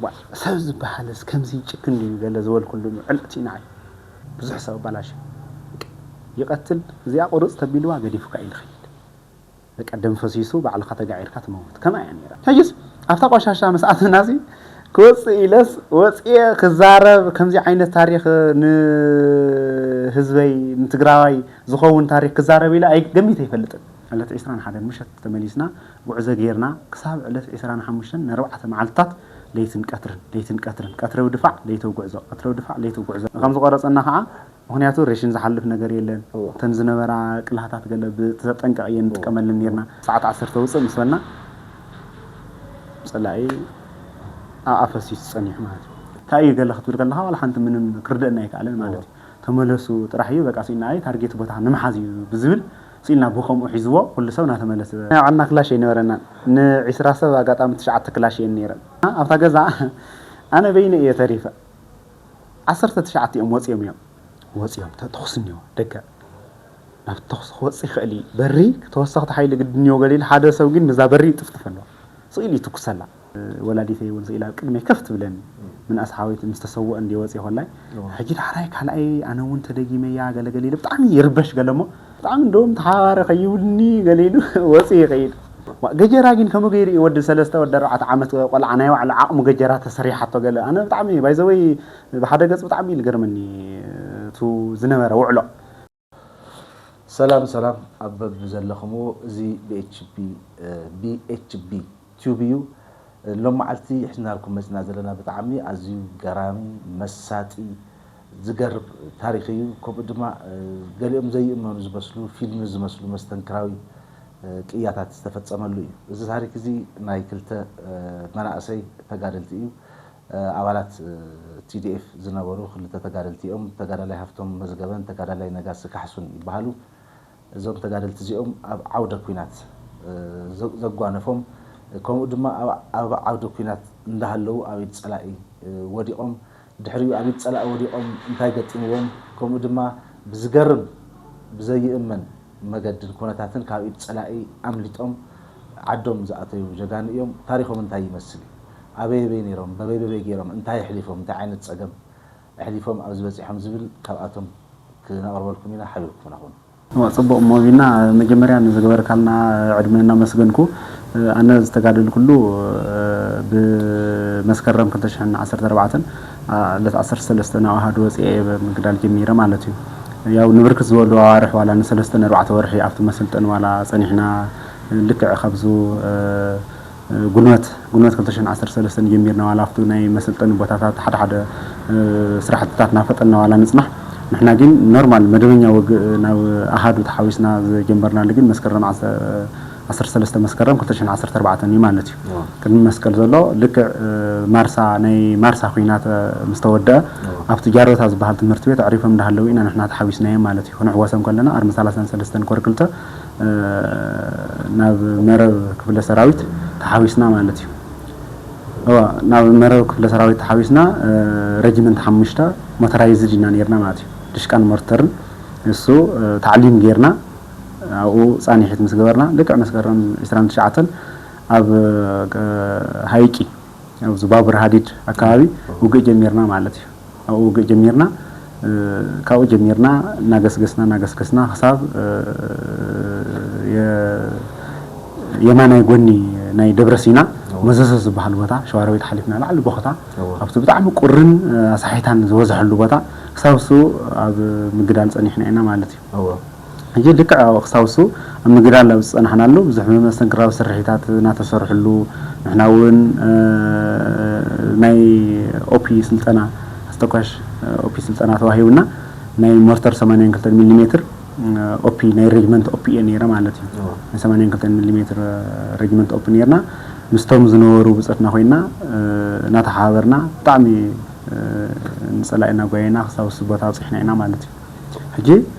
ዋ፣ ሰብ ዝበሃልስ ከምዚ ጭክን ድዩ ገለ ዝበልኩሉ ዕለቲ ኢና። ብዙሕ ሰብ ኣባላሽ ይቀትል። እዚኣ ቁርፅ ተቢልዋ ገዲፉካ እዩ ዝኸይድ። በቃ ደም ፈሲሱ ባዕልኻ ተጋዒርካ ትመውት። ከምኣ እያ ነይራ። ሕጅስ ኣብታ ቆሻሻ ምስ ኣተናሲ ክወፅእ ኢለስ ወፅየ ክዛረብ፣ ከምዚ ዓይነት ታሪኽ ንህዝበይ ንትግራዋይ ዝኸውን ታሪኽ ክዛረብ ኢለ ኣይ ገሚተ ኣይፈልጥን። ዕለት ዕስራን ሓደን ምሸት ተመሊስና ጉዕዞ ጌርና ክሳብ ዕለት ዕስራን ሓሙሽተን ንኣርባዕተ መዓልትታት ለይትን ቀትርን ለይትን ቀትርን ቀትረዊ ድፋዕ ለይተዊ ጉዕዞ ቀትረዊ ድፋዕ ለይተዊ ጉዕዞ ከም ዝቆረፀና ከዓ ምኽንያቱ ሬሽን ዝሓልፍ ነገር የለን። እተን ዝነበራ ቅልሃታት ገለ ብተጠንቀቕ እየን ንጥቀመለን ነርና። ሰዓት ዓሰርተ ውፅእ ምስ በልና ፀላኢ ኣብ ኣፈሲሱ ፀኒሑ ማለት እዩ። እንታይ እዩ ገለ ክትብል ከለኻ ዋላ ሓንቲ ምንም ክርደአና ኣይከኣለን ማለት እዩ። ተመለሱ ጥራሕ እዩ በቃ ስኢልና ኣይ ታርጌት ቦታ ንምሓዝ እዩ ብዝብል ስኢልና ብኸምኡ ሒዝዎ ኩሉ ሰብ እናተመለሰ ናይ ባዕልና ክላሽ ኣይነበረናን። ንዒስራ ሰብ ኣጋጣሚ ትሽዓተ ክላሽ እየን ነይረን ኣብታ ገዛ። ኣነ በይነ እየ ተሪፈ። ዓሰርተ ትሽዓተ እዮም ወፂኦም እዮም ወፂኦም ተተኹስ እኒኦ ደገ ናብ ተኹስ ክወፅእ ይኽእል እዩ በሪ ተወሰኽቲ ሓይሊ ግድን እኒኦ ገሊሉ ሓደ ሰብ ግን ነዛ በሪ ይጥፍጥፍ ኣለዋ ስኢሉ ይትኩሰላ። ወላዲተይ እውን ስኢላ ኣብ ቅድመይ ከፍ ትብለኒ ምንኣስ ሓወይቲ ምስ ተሰውኦ እንዲ ወፂ ኮላይ ሕጂ ዳሕራይ ካልኣይ ኣነ እውን ተደጊመያ ገለገለ ኢለ ብጣዕሚ ይርበሽ ገለ እሞ ብጣዕሚ እንደውም ተሓባረ ከይብልኒ ገለ ኢሉ ወፂ ይኸይድ። ገጀራ ግን ከመ ገይሩ እዩ ወዲ ሰለስተ ወዲ ኣርባዕተ ዓመት ቆልዓ ናይ ባዕሉ ዓቕሙ ገጀራ ተሰሪሓቶ ገለ ኣነ ብጣዕሚ ባይዘወይ ብሓደ ገፅ ብጣዕሚ እዩ ዝገርመኒ። እቲ ዝነበረ ውዕሎ። ሰላም ሰላም ኣብ በብ ዘለኹምዎ እዚ BHP BHP Tube እዩ። ሎም መዓልቲ ሒዝናልኩም መፅና ዘለና ብጣዕሚ ኣዝዩ ገራሚ መሳጢ ዝገርም ታሪክ እዩ። ከምኡ ድማ ገሊኦም ዘይእመኑ ዝመስሉ ፊልም ዝመስሉ መስተንክራዊ ቅያታት ዝተፈፀመሉ እዩ። እዚ ታሪክ እዚ ናይ ክልተ መናእሰይ ተጋደልቲ እዩ። ኣባላት TDF ዝነበሩ ክልተ ተጋደልቲ እዮም። ተጋዳላይ ሃፍቶም መዝገበን ተጋዳላይ ነጋሲ ካሕሱን ይበሃሉ። እዞም ተጋደልቲ እዚኦም ኣብ ዓውደ ኲናት ዘጓነፎም ከምኡ ድማ ኣብ ዓውደ ኲናት እንዳሃለዉ ኣብ ኢድ ፀላኢ ወዲቖም ድሕሪኡ ኣብ ኢድ ፀላኢ ወዲቖም እንታይ ገጢምዎም ከምኡ ድማ ብዝገርም ብዘይእመን መገድን ኩነታትን ካብ ኢድ ፀላኢ ኣምሊጦም ዓዶም ዝኣተዩ ጀጋኑ እዮም። ታሪኾም እንታይ ይመስል እዩ? ኣበይ ኣበይ ነይሮም? በበይ በበይ ገይሮም? እንታይ ኣሕሊፎም? እንታይ ዓይነት ፀገም ኣሕሊፎም ኣብዚ በፂሖም ዝብል ካብኣቶም ክነቕርበልኩም ኢና። ሓቢርኩምና ኩኑ። እወ፣ ፅቡቕ እሞ ቢና፣ መጀመርያ ንዝገበርካልና ዕድመ እናመስገንኩ፣ ኣነ ዝተጋደልኩሉ ብመስከረም ክልተ ሽሕን ዓሰርተ ኣርባዕተን ዕለት ዓሰርተ ሰለስተ ናብ ኣሃዱ ወፂአ እየ ምግዳል ጀሚረ ማለት እዩ። ያው ንብርክት ዝበሉ ኣዋርሕ ዋላ ንሰለስተ ንኣርባዕተ ወርሒ ኣብቲ መስልጠን ዋላ ፀኒሕና ልክዕ ካብዙ ጉልመት ጉልመት ክልተ ሽሕን ዓሰርተ ሰለስተን ጀሚርና ዋላ ኣብቱ ናይ መሰልጠኒ ቦታታት ሓደ ሓደ ስራሕትታት ናፈጠና ዋላ ንፅናሕ ንሕና ግን ኖርማል መደበኛ ወግእ ናብ ኣሃዱ ተሓዊስና ዝጀመርናሉ ግን መስከረም ዓሰርተ ሰለስተ መስከረም ክልተ ሽሕን ዓሰርተ ኣርባዕተን እዩ ማለት እዩ። ቅድሚ መስቀል ዘሎ ልክዕ ማርሳ ናይ ማርሳ ኩናት ምስ ተወደአ ኣብቲ ጃሮታ ዝበሃል ትምህርቲ ቤት ኣዕሪፎም እንዳሃለዉ ኢና ንሕና ተሓዊስናዮም ማለት እዩ። ክንሕወሶም ከለና ኣርሚ ሰላሳን ሰለስተን ኮር ክልተ ናብ መረብ ክፍለ ሰራዊት ተሓዊስና ማለት እዩ። እዋ ናብ መረብ ክፍለ ሰራዊት ተሓዊስና ረጅመንት ሓሙሽተ ሞተራይዝድ ኢና ነርና ማለት እዩ። ድሽቃን ሞርተርን እሱ ታዕሊም ገርና ኣብኡ ፃኒሒት ምስ ገበርና ልክዕ መስከረም ዕስራን ትሽዓተን ኣብ ሃይቂ ኣብዚ ባቡር ሃዲድ ኣካባቢ ውግእ ጀሚርና ማለት እዩ። ኣብኡ ውግእ ጀሚርና ካብኡ ጀሚርና እናገስገስና እናገስገስና ክሳብ የማናይ ጎኒ ናይ ደብረ ሲና መዘዞ ዝበሃል ቦታ ሸዋሮቢት ሓሊፍና ላዕሊ ቦኽታ ኣብቲ ብጣዕሚ ቁርን ኣሳሒታን ዝበዝሐሉ ቦታ ክሳብ እሱ ኣብ ምግዳል ፀኒሕና ኢና ማለት እዩ። ሕጂ ልክዕ ክሳብ እሱ ኣብ ምግዳል ኣብ ዝፀናሕናሉ ብዙሕ መስተንክራዊ ስርሒታት እናተሰርሕሉ ንሕና እውን ናይ ኦፒ ስልጠና ኣስተኳሽ ኦፒ ስልጠና ተዋሂቡና ናይ ሞርተር ሰማንያን ክልተን ሚሊ ሜትር ኦፒ ናይ ሬጅመንት ኦፒ እየ ነይረ ማለት እዩ። ናይ ሰማንያን ክልተን ሚሊ ሜትር ሬጅመንት ኦፒ ነይርና ምስቶም ዝነበሩ ብፀትና ኮይና እናተሓባበርና ብጣዕሚ ንፀላኢና ጓይና ክሳብ እሱ ቦታ ኣብፅሕና ኢና ማለት እዩ። ሕጂ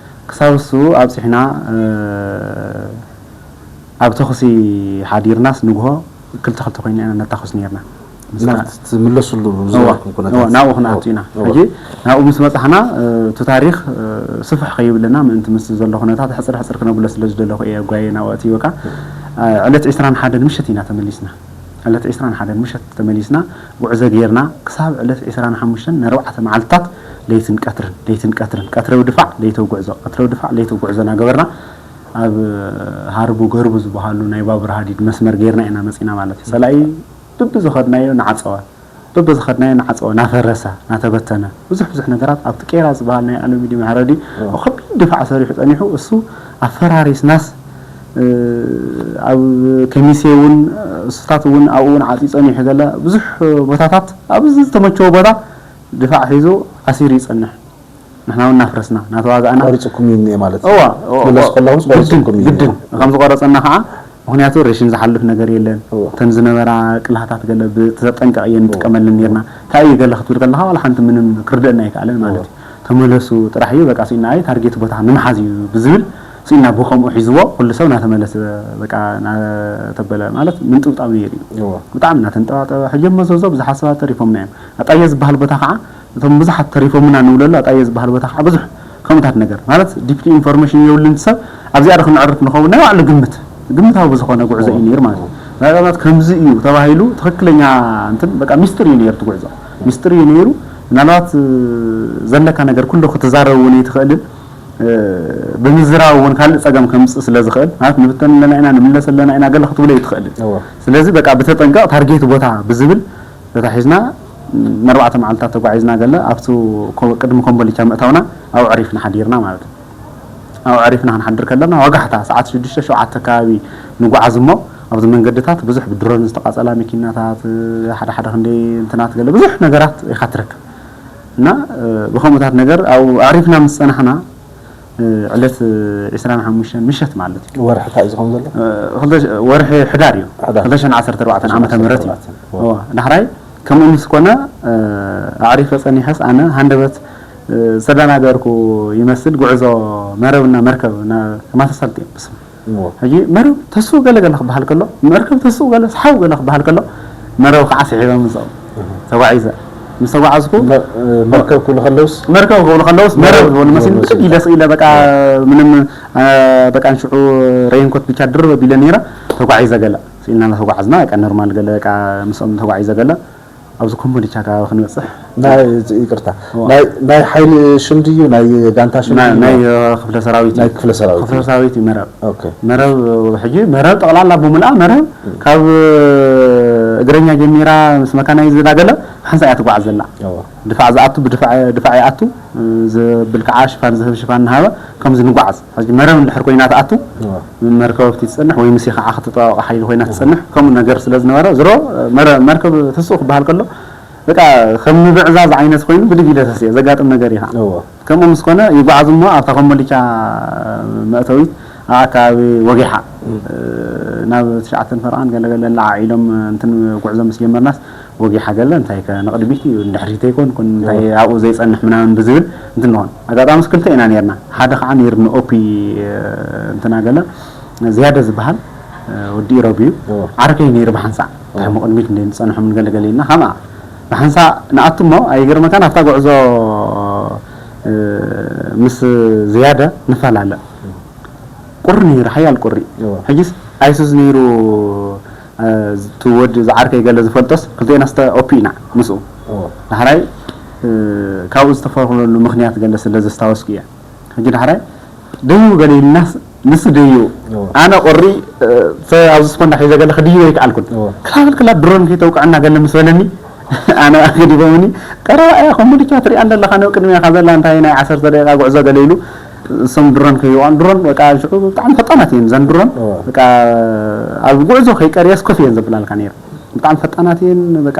ክሳብ እሱ ኣብፂሕና ኣብ ተኹሲ ሓዲርናስ ንግሆ ክልተ ክልተ ኮይና ኢና ነታኹስ ነርና። ትምለስሉ ዝነበርኩም ኩነታት ናብኡ ክንኣቱ ኢና። ሕጂ ናብኡ ምስ በፃሕና እቲ ታሪክ ስፍሕ ከይብለና ምእንቲ ምስ ዘሎ ኩነታት ሕፅር ሕፅር ክነብሎ ስለ ዝደለኹ እየ ጓየ ናብኡ ኣትይወካ። ዕለት ዕስራን ሓደን ምሸት ኢና ተመሊስና። ዕለት ዕስራን ሓደን ምሸት ተመሊስና፣ ጉዕዞ ጌርና፣ ክሳብ ዕለት ዕስራን ሓሙሽተን ንኣርባዕተ መዓልትታት ለይትን ቀትርን፣ ለይትን ቀትርን፣ ቀትራዊ ድፋዕ፣ ለይታዊ ጉዕዞ፣ ቀትራዊ ድፋዕ፣ ለይታዊ ጉዕዞ እናገበርና፣ ኣብ ሃርቡ ገርቡ ዝበሃሉ ናይ ባቡር ሃዲድ መስመር ጌርና ኢና መጺና ማለት እዩ። ጸላኢ ብብዝኸድናዮ እናዓጸወ፣ በብዝኸድናዮ እናዓጸወ፣ እናፈረሰ፣ እናተበተነ፣ ብዙሕ ብዙሕ ነገራት ኣብቲ ቄራ ዝበሃል ናይ ኣሎሚንዩ መሕረዲ እዎ። ከቢድ ድፋዕ ሰሪሑ ጸኒሑ፣ እሱ ኣፈራሪስናስ፣ እ፣ ኣብ ከሚሴ እውን፣ እሱታት እውን ኣብኡ እውን ዓጽዩ ጸኒሑ፣ ገለ ብዙሕ ቦታታት፣ ኣብ ዝተመቸወ ቦታ ድፋዕ ሒዙ ኣሲሩ ይጸንሕ። ንሕና እውን እናፍረስና፣ እናተዋጋእና። ቆሪጹኩም እዩ እኒኤ ማለት እዩ። እዋ፣ እዋ፣ ምለስ እዋ። ከለኹምስ ግድን፣ ቆሪጹኩም እዩ ግድን። እኒኤ። ከም ዝቆረጸና ከዓ፣ ምኽንያቱ ሬሽን ዝሓልፍ ነገር የለን። እዋ። እተን ዝነበራ ቅላታት ገለ ብተጠንቀቕ እየን እዋ። ንጥቀመለን ነርና። እንታይ እዩ ገለ ክትብል ከለኻ፣ ዋላ ሓንቲ ምንም ክርደአና ኣይከኣለን ማለት እዋ። እዩ። ተመለሱ ጥራሕ እዩ፣ በቃ፣ ስኢና፣ ኣይ፣ ታርጌት ቦታ ንምሓዝ እዩ ብዝብል፣ ስኢና ብኸምኡ ሒዝዎ፣ ኩሉ ሰብ እናተመለሰ፣ በቃ፣ እናተበለ ማለት ምንጥብጣብ ነይሩ እዩ። እዋ። ብጣዕሚ እናተንጠባጠበ፣ ሕጂ ኣብ መዘዞ ብዙሓት ሰባት ተሪፎምና እዮም። ኣጣየ ዝበሃል ቦታ ከዓ፣ እቶም ብዙሓት ተሪፎምና ንብለሉ ኣጣየ ዝበሃል ቦታ ከዓ ብዙሕ ከምኡታት ነገር፣ ማለት፣ ዲፕሊ ኢንፎርሜሽን የብሉን ሰብ፣ ኣብዚኣ ዶ ክንዕርፍ ንኸውን፣ ናይ ባዕሉ ግምት፣ ግምታዊ ብዝኾነ ጉዕዞ እዩ ነይሩ ማለት እዩ። ምናልባት ከምዚ እዩ ተባሂሉ ትኽክለኛ እንትን፣ በቃ፣ ሚስጥር እዩ ነይሩ እቲ ጉዕዞ። ሚስጥር እዩ ነይሩ። ምናልባት፣ እ፣ ዘለካ ነገር ኩሉ ክትዛረብ እውን ኣይትኽእልን። እ፣ ብምዝራብ እውን ካልእ ጸገም ከምጽእ ስለ ዝኽእል፣ ማለት፣ ንብተን ኣለና ኢና፣ ንምለስ ኣለና ኢና፣ ገለ ክትብሎ ኣይትኽእልን። እወ። ስለዚ፣ በቃ፣ ብተጠንቀቕ፣ ታርጌት ቦታ ብዝብል ተታሒዝና፣ ንኣርባዕተ መዓልታት ተጓዒዝና፣ ገለ ኣብቲ ኮ-፣ ቅድሚ ኮምቦሊቻ ምእታውና ኣብኡ ኣዕሪፍና ሓዲርና ማለት እዩ። ኣብኡ ኣዕሪፍና ክንሓድር ከለና፣ ወጋሕታ ሰዓት ሽዱሽተ፣ ሸውዓተ ከባቢ ንጓዓዝ እሞ፣ ኣብዚ መንገድታት ብዙሕ ብድሮን ዝተቓጸላ መኪናታት፣ ሓደ ሓደ ክንደይ እንትናት፣ ገለ ብዙሕ ነገራት ኢኻ ትረክብ። እና፣ እ፣ ብኸምኡታት ነገር ኣብኡ ኣዕሪፍና ምስ ጸናሕና፣ እ፣ ዕለት ዕስራን ሓሙሽተን ምሸት ማለት እዩ። ወርሒ እንታይ እዩ ዝኸውን ዘሎ? እ፣ ክልተ ሽ-፣ ወርሒ ሕዳር እዩ። ሕዳር። ክልተ ሽሕን ዓሰርተ ኣርባዕተን ዓመተ ምህረት እዩ። ዓሰርተ ኣርባዕተን። እዋ። እዋ፣ ዳሕራይ ከምኡ ምስ ኮነ፣ እ፣ ኣዕሪፈ ጸኒሐስ ኣነ ሃንደበት፣ እ፣ ዝተደናገርኩ ይመስል፣ ጉዕዞ መረብና መርከብ ና-፣ ተመሳሰልቲ እዮም ብስም። እዎ። ሕጂ መረብ ተስኡ ገለ ገለ ክበሃል ከሎ፣ መርከብ ተስኡ ገለ፣ ሓው ገለ ክበሃል ከሎ፣ መረብ ከዓ ስሒበ ምስኦም እህ። ተጓዒዘ። ምስ ተጓዓዝኩ መ-፣ መርከብ ክብሉ ከለውስ? መርከብ ክብሉ ከለውስ፣ መረብ መረብ ዝበሉ መሲሉ መሲሉ። ብድድ ኢለ ስኢለ፣ በቃ፣ እዎ። ምንም፣ አ፣ በቃ፣ ንሽዑ ሬንኮት ብቻ ድርብ ኣቢለ ነይረ፣ ተጓዒዘ ገለ። ስኢልና እናተጓዓዝና፣ በቃ፣ ኖርማል ገለ፣ በቃ፣ ምስኦም ተጓዒዘ ገለ። ኣብዚ ኮምቦሊቻ ከባቢ ክንበጽሕ። ናይ፣ ይቅርታ፣ እዋ። ናይ፣ ናይ ሓይሊ ሽም ድዩ? ናይ ጋንታ ሽም ናይ፣ ድዩ? ናይ፣ እ፣ ክፍለ ሰራዊት ናይ እዩ። ክፍለ ሰራዊት ክፍለ እዩ። ሰራዊት እዩ መረብ። ኦኬ። መረብ፣ እ፣ ሕጂ መረብ ጠቕላላ ብምልኣ መረብ እ። ካብ፣ እ፣ እግረኛ ጀሚራ ምስ መካናይዝ ዝዳገለ ሓንሳእ እያ ትጓዓዝ ዘላ። እዋ። ድፋዕ ዝኣቱ ብድፋዕ፣ ድፋዕ ይኣቱ፣ እ፣ ዘብል ከዓ ሽፋን ዝህብ ሽፋን እናሃበ ከምዚ ንጓዓዝ። ሕጂ መረብ እንድሕር ኮይና ትኣቱ፣ እዋ። መርከብ ኣብቲ ትጸንሕ ወይ ምስ ከዓ ክትጠባበቕ ሓይሊ ኮይና እዋ። ትጸንሕ፣ ከምኡ ነገር ስለ ዝነበረ፣ ዝሮ መረ-፣ መርከብ ተስኡ ክበሃል ከሎ፣ በቃ፣ ከም ምብዕዛዝ ዓይነት ኮይኑ ብድግ ኢለ ተስየ፣ ዘጋጥም ነገር እዩ ከዓ። እዎ። ከምኡ ምስ ኮነ፣ ይጓዓዙ እሞ ኣብታ ኮምቦሊቻ መእተዊት፣ ኣብ ኣከባቢ ወጊሓ፣ እም። እ፣ ናብ ትሽዓተን ፈረቓን ገለ ገለ ለዓዒሎም፣ እንትን ጉዕዞ ምስ ጀመርናስ፣ ወጊሓ ገለ፣ እንታይ ከ ንቕድሚት እዩ፣ ንድሕሪት ኣይኮንኩን፣ እንታይ እዎ። ኣብኡ ዘይጸንሕ ምናምን ብዝብል እንትን ንኾን። ኣጋጣሚ ምስ ክልተ ኢና ነይርና። ሓደ ከዓ ነይሩ ንኦፒ፣ እ፣ እንትና ገለ፣ ዝያደ ዝበሃል፣ እ፣ ወዲ ኢሮብ እዩ። እዎ። ዓርከይ ነይሩ ብሓንሳእ። እንታይ እዎ። እሞ ቅድሚት እንደ ንጸንሖም ንገለገለ ኢልና፣ ከምኣ ብሓንሳእ ንኣቱ እሞ፣ ኣይገርመካን፣ ኣብታ ጉዕዞ፣ እ፣ ምስ ዝያደ ንፈላለ። እዎ። ቁሪ ነይሩ፣ ሓያል ቁሪ። እዎ። ሕጂስ ኣይሱዝ ነይሩ፣ እ፣ እቲ ወዲ ዝዓርከይ ገለ ዝፈልጦስ፣ ክልቴና ስተ ኦፒ ኢና ምስኡ። እዎ። ዳሕራይ፣ እ፣ ካብኡ ዝተፈለሉ ምኽንያት ገለ ስለ ዘስታወስኩ እየ። ሕጂ ዳሕራይ፣ ደይቡ ገለ ኢልናስ፣ ንሱ ደይቡ። እዎ። ኣነ ቁሪ፣ እ፣ ሰ-፣ ኣብዚ ስፖንዳ ሒዘ ገለ ክድይቡ ኣይከኣልኩን። እዎ። ክላብል ክላ ድሮን ከይተውቅዐና ገለ ምስ በለኒ፣ ኣነ ገዲቦምኒ፣ ቀረባ እያ፣ ኮምቦሊቻ ትሪኣ እንደለኻ፣ ነው ቅድሚያኻ ዘላ እንታይ ናይ ዓሰርተ ደቂቃ ጉዕዞ ገለ ኢሉ፣ እሶም ድሮን ከይወቕዖም፣ ድሮን በቃ ሽዑ ብጣዕሚ ፈጣናት እየን፣ እዘን ድሮን። እዎ። በቃ ኣብ ጉዕዞ ከይቀርየስ ኮፍ እየን ዘብላልካ ነይሩ። ብጣዕሚ ፈጣናት እየን፣ በቃ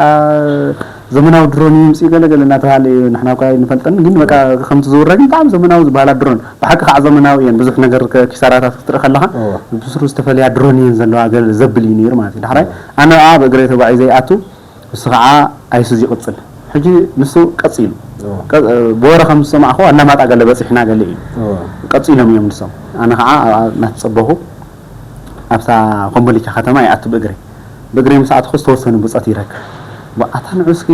ዘመናዊ ድሮን እዩ ምጽኡ ገለ ገለ እናተባህለ እዩ፣ ንሕና እኳ ኣይንፈልጠን፣ ግን በቃ ከምቲ ዝውረ ግን ብጣዕሚ ዘመናዊ ዝበሃላ ድሮን፣ ብሓቂ ከዓ ዘመናዊ እየን፣ ብዙሕ ነገር ከ-፣ ኪሳራታት ክትርኢ ከለኻ እዎ። ብስሩ ዝተፈለያ ድሮን እየን ዘለዋ ገለ ዘብል እዩ ነይሩ ማለት እዩ። ዳሕራይ እዎ። ኣነ ከዓ ብእግረይ ተጓዒዘ ይኣቱ፣ ንሱ ከዓ ኣይሱዝ ይቕጽል። ሕጂ ንሱ ቀጺሉ። እዎ። ቀ-፣ ብወረ ከም ዝሰማዕኹ ኣላማጣ ገለ በጺሕና ገለ ኢሉ። እዎ። ቀጺሎም እዮም ንሶም። ኣነ ከዓ ኣብኣ እናተጸበኹ ኣብታ ኮምቦሊቻ ከተማ ይኣቱ ብእግረይ። ብእግረይ ምስ ኣትኹ ዝተወሰኑ ብጾት ይረክብ። ብ-፣ ኣታ ንዑ እስኪ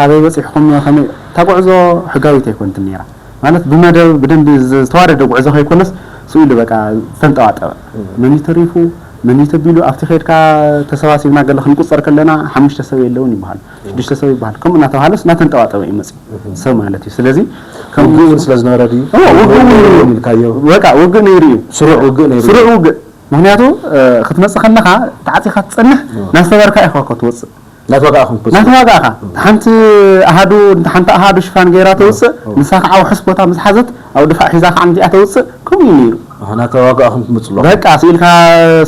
ኣበይ በጺሕኹም ከመይ? እታ ጉዕዞ ሕጋዊት ኣይኮንትን ነይራ። ማለት ብመደብ ብደንቢ ዝተዋደደ ጉዕዞ ከይኮነስ ስኡ ኢሉ በቃ ዝተንጠባጠበ። እዎ። መን እዩ ተሪፉ? መን እዩ ተቢሉ ኣብቲ ከድካ ተሰባሲብና ገለ ክንቁጸር ከለና ሓሙሽተ ሰብ የለውን ይበሃል፣ ሽዱሽተ ሰብ ይበሃል። ከምኡ እናተባሃለስ እናተንጠባጠበ እዩ መፅዩ ሰብ ማለት እዩ። ስለዚ ከምኡ ውግእ እውን ስለ ዝነበረ ድዩ? እዎ፣ ውግእ እውን ነይሩ እዩ። ኢልካዮ? በቃ ውግእ ነይሩ እዩ። ስሩዕ ውግእ ነይሩ ስሩዕ እዩ። ውግእ። ምክንያቱ፣ እ፣ ክትመጽእ ከለኻ ተዓጺኻ ትጸንሕ፣ እዎ። እናሰበርካ ኢኻ እኮ ትወጽእ። እናተዋጋእኹም ትወጽኡ? እናተዋጋእኻ። ሓንቲ ኣሃዱ፣ ሓንቲ ኣሃዱ ሽፋን ገይራ ተውጽእ፣ እዎ። ንሳ ከዓ ውሑስ ቦታ ምስ ሓዘት፣ ኣብ ድፋዕ ሒዛ ከዓ እንቲኣ ተውጽእ፣ ከምኡ እዩ ነይሩ። ኣህ፣ እናተዋጋእኹም ትመጽኡ ኣለኹም? በቃ፣ ስኢልካ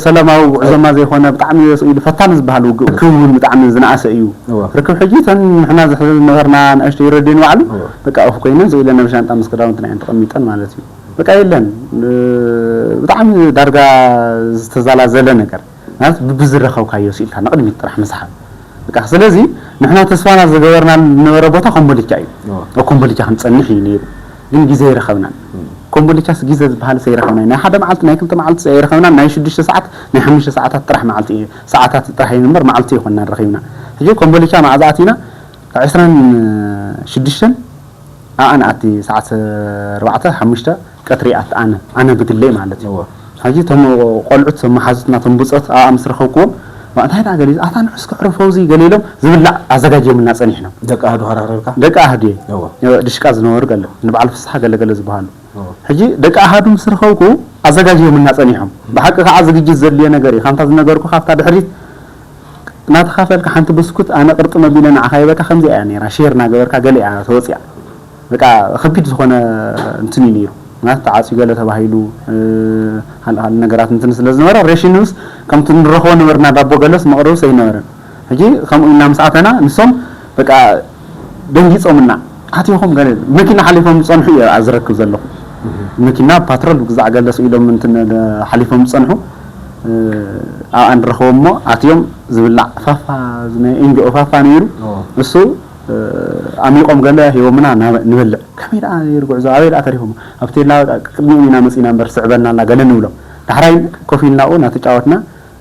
ሰላማዊ ጉዕዞማ ዘይኮነ፣ ብጣዕሚ ስኢሉ ፈታኒ ዝበሃል ውግእ፣ ርክብ እውን ብጣዕሚ ዝነኣሰ እዩ። እዎ። ርክብ ሕጂ፣ እተን ንሕና ዝሕዝ ነበርና ንእሽተይ ረድዮ ንባዕሉ፣ እዎ። በቃ፣ ኦፍ ኮይነን፣ ስኢለን ኣብ ሻንጣ ምስ ክዳውንትና እየን ተቐሚጠን ማለት እዩ። በቃ፣ የለን። እ፣ ብጣዕሚ ዳርጋ ዝተዛላዘለ ነገር። ማለት፣ ብብዝረኸብካዮ ስኢልካ ንቕድሚት ጥራሕ ምስሓብ። በቃ፣ ስለዚ፣ ንሕና ተስፋና ዝገበርና ዝነበረ ቦታ ኮምቦልቻ እዩ። እዎ። ኣብ ኮምቦልቻ ክንጸንሕ እዩ ነይሩ። ግን ግዜ ኣይረኸብናን። እም። ኮምቦልቻስ ግዜ ዝበሃልስ ኣይረኸብናን። ናይ ሓደ መዓልቲ፣ ናይ ክልተ መዓልቲ ኣይረኸብናን። ናይ ሽዱሽተ ሰዓት፣ ናይ ሓሙሽተ ሰዓታት ጥራሕ መዓልቲ እዩ። ሰዓታት ጥራሕ እዩ እምበር፣ መዓልቲ ኣይኮንናን ረኺብና። ሕጂ ኮምቦልቻ መዓዝ ኣቲና? ዕስራን ሽዱሽተን ኣኣ ንኣቲ ሰዓት ኣርባዕተ፣ ሓሙሽተ ቀትሪ ኣቲ ኣነ፣ ኣነ ብግለይ ማለት እዩ። እወ። ሕጂ እቶም ቆልዑት፣ እቶም መሓዙትና፣ እቶም ብጾት ኣኣ ምስ ረኸብክዎም፣ "ዋ፣ እንታይ ደኣ ገሊኡ? ኣታ ንዑስ ከዕርፎ እዚ" ገለ ኢሎም ዝብላዕ ኣዘጋጅዮምልና ጸኒሕኖም። ደቂ ኣህዱ ከራኽረብካ? ደቂ ኣህዱ እየ። እወ። ድሽቃ ዝነበሩ ገለ፣ ንበዓል ፍስሓ ገለ ገለ ዝበሃሉ። እወ። ሕጂ ደቂ ኣሃዱ ምስ ረኸብኩ ኣዘጋጅዮምልና ጸኒሖም። ብሓቂ ከኣ ዝግጅት ዘድልዮ ነገር እዩ። ከምታ ዝነገርኩ ካብታ ድሕሪት እናተኻፈልካ ሓንቲ ብስኩት ኣነ ቅርጥም ኣቢለ ንዓኻ ይበካ ከምዚኣ እያ ነይራ። ሼር እናገበርካ ገለ እያ ተወፂኣ። በቃ ከቢድ ዝኾነ እንትን እዩ ነይሩ። ማለት ተዓፅዩ ገለ ተባሂሉ፣ እ፣ ካልእ ካልእ ነገራት እንትን ስለ ዝነበረ ሬሽንስ ከምቲ ንረኽቦ ነበርና ዳቦ ገለስ መቕረብስ ኣይነበረን። ሕጂ ከምኡ ኢልና ምስ ኣተና ንሶም በቃ ደንጊጾምና ኣቲኹም ገለ መኪና ሓሊፎም ዝጸንሑ እየ ኣዝረክብ ዘለኹ። መኪና ፓትሮል ብግዛዕ ገለስ ኢሎም እንትን ሓሊፎም ዝጸንሑ፣ እ፣ ኣብኣ ንረኽቦም እሞ ኣትዮም ዝብላዕ ፋፋ፣ ናይ ኤን ጂ ኦ ፋፋ ነይሩ። ኦ። እሱ፣ እ፣ ኣሚቖም ገለ ሂቦምና ናብ-፣ ንበልዕ። ከመይ ደኣ ነይሩ ጉዕዞ? ኣበይ ደኣ ተሪፎም? ኣብ ቴላ በቃ ቅድሚኦም ኢና መጺና እምበር ስዕበና ኣላ ገለ ንብሎም። ዳሕራይ ኮፍ ኢልና ኣብኡ እናተጫወትና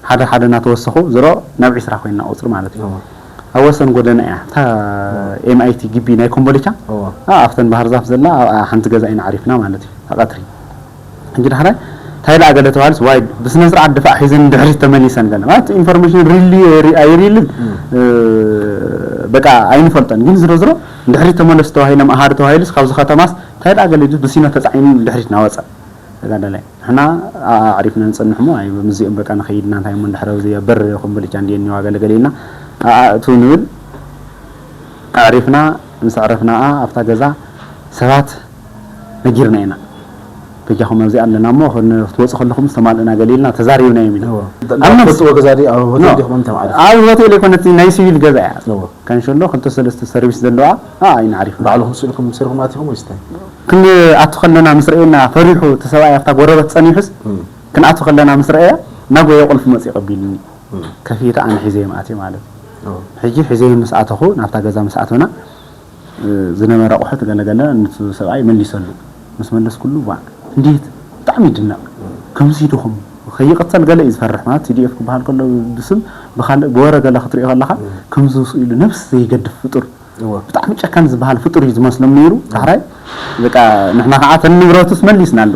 ሓደ ሓደ እናተወሰኹ ዝሮ ናብ ዒስራ ኮይና ቁጽሪ ማለት እዩ። እዎ። ኣብ ወሰን ጎደና እያ። እታ እዎ። ኤም ኣይ ቲ ግቢ ናይ ኮምቦልቻ እዎ። ኣብኣ ኣብተን ባህር ዛፍ ዘላ ኣብኣ ሓንቲ ገዛ ኢና ዓሪፍና ማለት እዩ። ኣብ ቀትሪ። ሕጂ ዳሕራይ እንታይ ደኣ ገለ ተባሃሉስ ዋይ ብስነ ስርዓት ድፋዕ ሒዘን ድሕሪት ተመሊሰን ገለ ማለት ኢንፎርሜሽን ሪሊ ኣይሪልን እም። እ፣ በቃ ኣይንፈልጦን። ግን ዝሮ ዝሮ ድሕሪት ተመለሱ ተባሂሎም ኣሃዱ ተባሂሉስ ካብዚ ከተማስ እንታይ ደኣ ገለ ብሲኖ ተጻዒኑ ድሕሪት እናወጸ። ተጋዳላይ። ንሕና ኣዕሪፍና ንጸንሕ እሞ፣ ኣይ፣ ብምዚኦም በቃ ንኸይድና እንታይ እሞ እንድሕር ኣብዚ በር ኮምቦልቻ እንድየ እኒዋ ገለ ገለ ኢልና ኣእቱ ንብል። ኣዕሪፍና ምስ ኣዕረፍና ኣብታ ገዛ ሰባት ነጊርና ኢና። በጃኹም ኣብዚ ኣለና እሞ፣ ክን-፣ ክትወጹ ከለኹም ዝተማልእና ገለ ኢልና ተዛሪብናዮም ኢና። እዎ። ኣብ ነፍሲ-፣ ትፈልጥዎ ገዛ ድዩ? ኣብ ሆቴል ኖ። ዲኹም እንተ ማለት? ኣብ ሆቴል ኣይኮነትን፣ ናይ ሲቪል ገዛ እያ። እዎ። ካንሸሎ ክልተ ሰለስተ ሰርቪስ ዘለዋ፣ ኣኣ፣ ኢና ኣዕሪፍና። ባዕልኹም ስኢልኩም ሰሪኹም ኣቲኹም ወይስ እንታይ? ክንኣቱ ከለና ምስ ረኣየና ፈሪሑ፣ እቲ ሰብኣይ ኣብታ ጎረበት ጸኒሑስ፣ እም። ክንኣቱ ከለና ምስ ረኣየ፣ እናጎየ ቁልፊ መጺኡ ቀቢሉኒ። እም። ከፊተ ኣነ ሒዘዮም ኣትየ ማለት እዩ። እዎ። ሕጂ ሒዘዮም ምስ ኣተኹ፣ ናብታ ገዛ ምስ ኣተና፣ እ፣ ዝነበረ ኣቑሑት ገለ ገለ ነቲ ሰብኣይ መሊሰሉ። ምስ መለስኩሉ፣ ዋእ፣ እንዴት ብጣዕሚ ይድነቕ። እም። ከምዚ ዲኹም? ከይቕተል ገለ እዩ ዝፈርሕ፣ ማለት ቲ ዲ ኤፍ ክበሃል ከሎ ብስም፣ ብኻልእ ብወረ ገለ ክትሪኦ ከለኻ፣ እም። ከምዚ ውስኡ ኢሉ ነብሲ ዘይገድፍ ፍጡር። እወ። ብጣዕሚ ጨካን ዝበሃል ፍጡር እዩ ዝመስሎም ነይሩ። ዳሕራይ በቃ ንሕና ከዓ ተን ንብረቱስ መሊስናሉ።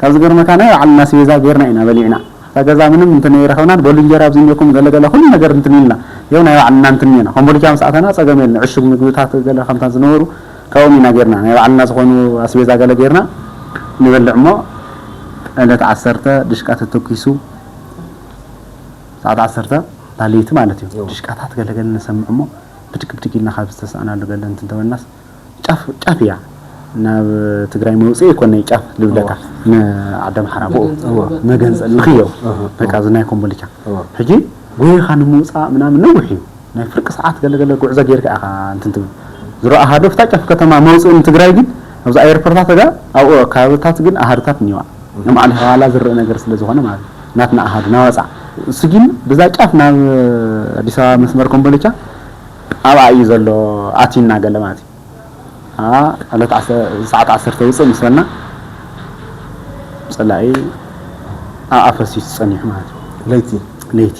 ካብ ዝገርመካ ናይ ባዕልና ኣስቤዛ ጌርና ኢና በሊዕና። እታ ገዛ ምንም እንትን ኣይረኸብናን፣ በሉ እንጀራ ኣብዚ እኒኦኩም ገለ ገለ ኩሉ ነገር እንትን ኢልና። ያው ናይ ባዕልና እንትን ኢና። ኮምቦልቻ ምስ ኣተና ጸገም የለን። ዕሹግ ምግብታት ገለ ከምታ ዝነበሩ ካብኦም ኢና ጌርና። ናይ ባዕልና ዝኾኑ ኣስቤዛ ገለ ጌርና ንበልዕ እሞ ዕለት ዓሰርተ ድሽቃ ተተኲሱ ሰዓት ዓሰርተ ለይቲ ማለት እዩ። እዎ። ድሽቃታት ገለ ገለ ንሰምዕ እሞ ብድግ ብድግ ኢልና ካብ ዝተሳእናሉ ገለ እንትን ተበልናስ ጫፍ ጫፍ እያ። ናብ ትግራይ መውፅኢ ኣይኮነይ ጫፍ ልብለካ። እዎ። ንዓዲ ኣምሓራ ብኡ። እዎ። መገንጸሊ ንኽዮ። እህ፣ በቃ እዎ። እዚ ናይ ኮምቦልቻ። እዎ። ሕጂ ጎይኻ ንምውፃእ ምናምን ነዊሕ እዩ። ናይ ፍርቂ ሰዓት ገለ ገለ ጉዕዞ ጌርካ ኢኻ እንትን ትብል። ዝሮ ኣሃዱ ኣብታ ጫፍ ከተማ መውፅኢ ንትግራይ ግን ኣብዚ ኣየርፖርታት ጋ ኣብኡ ከባብታት ግን ኣሃዱታት እኒዋ። እህ። ንማዕሊ ኸባላ ዝረአ ነገር ስለ ዝኾነ ማለት እዩ። ናትና ኣሃዱ ናወፃ። እሱ ግን ብዛ ጫፍ ናብ ኣዲስ ኣበባ መስመር ኮምቦልቻ ኣብኣ እዩ ዘሎ ኣትዩና ገለ ማለት እዩ። ኣኣ፣ ዕለት ዓሰርተ፣ ሰዓት ዓሰርተ ውፅእ ምስ በልና፣ ፀላኢ ኣብኣ ፈሲሱ ፀኒሑ ማለት እዩ። ለይቲ? ለይቲ።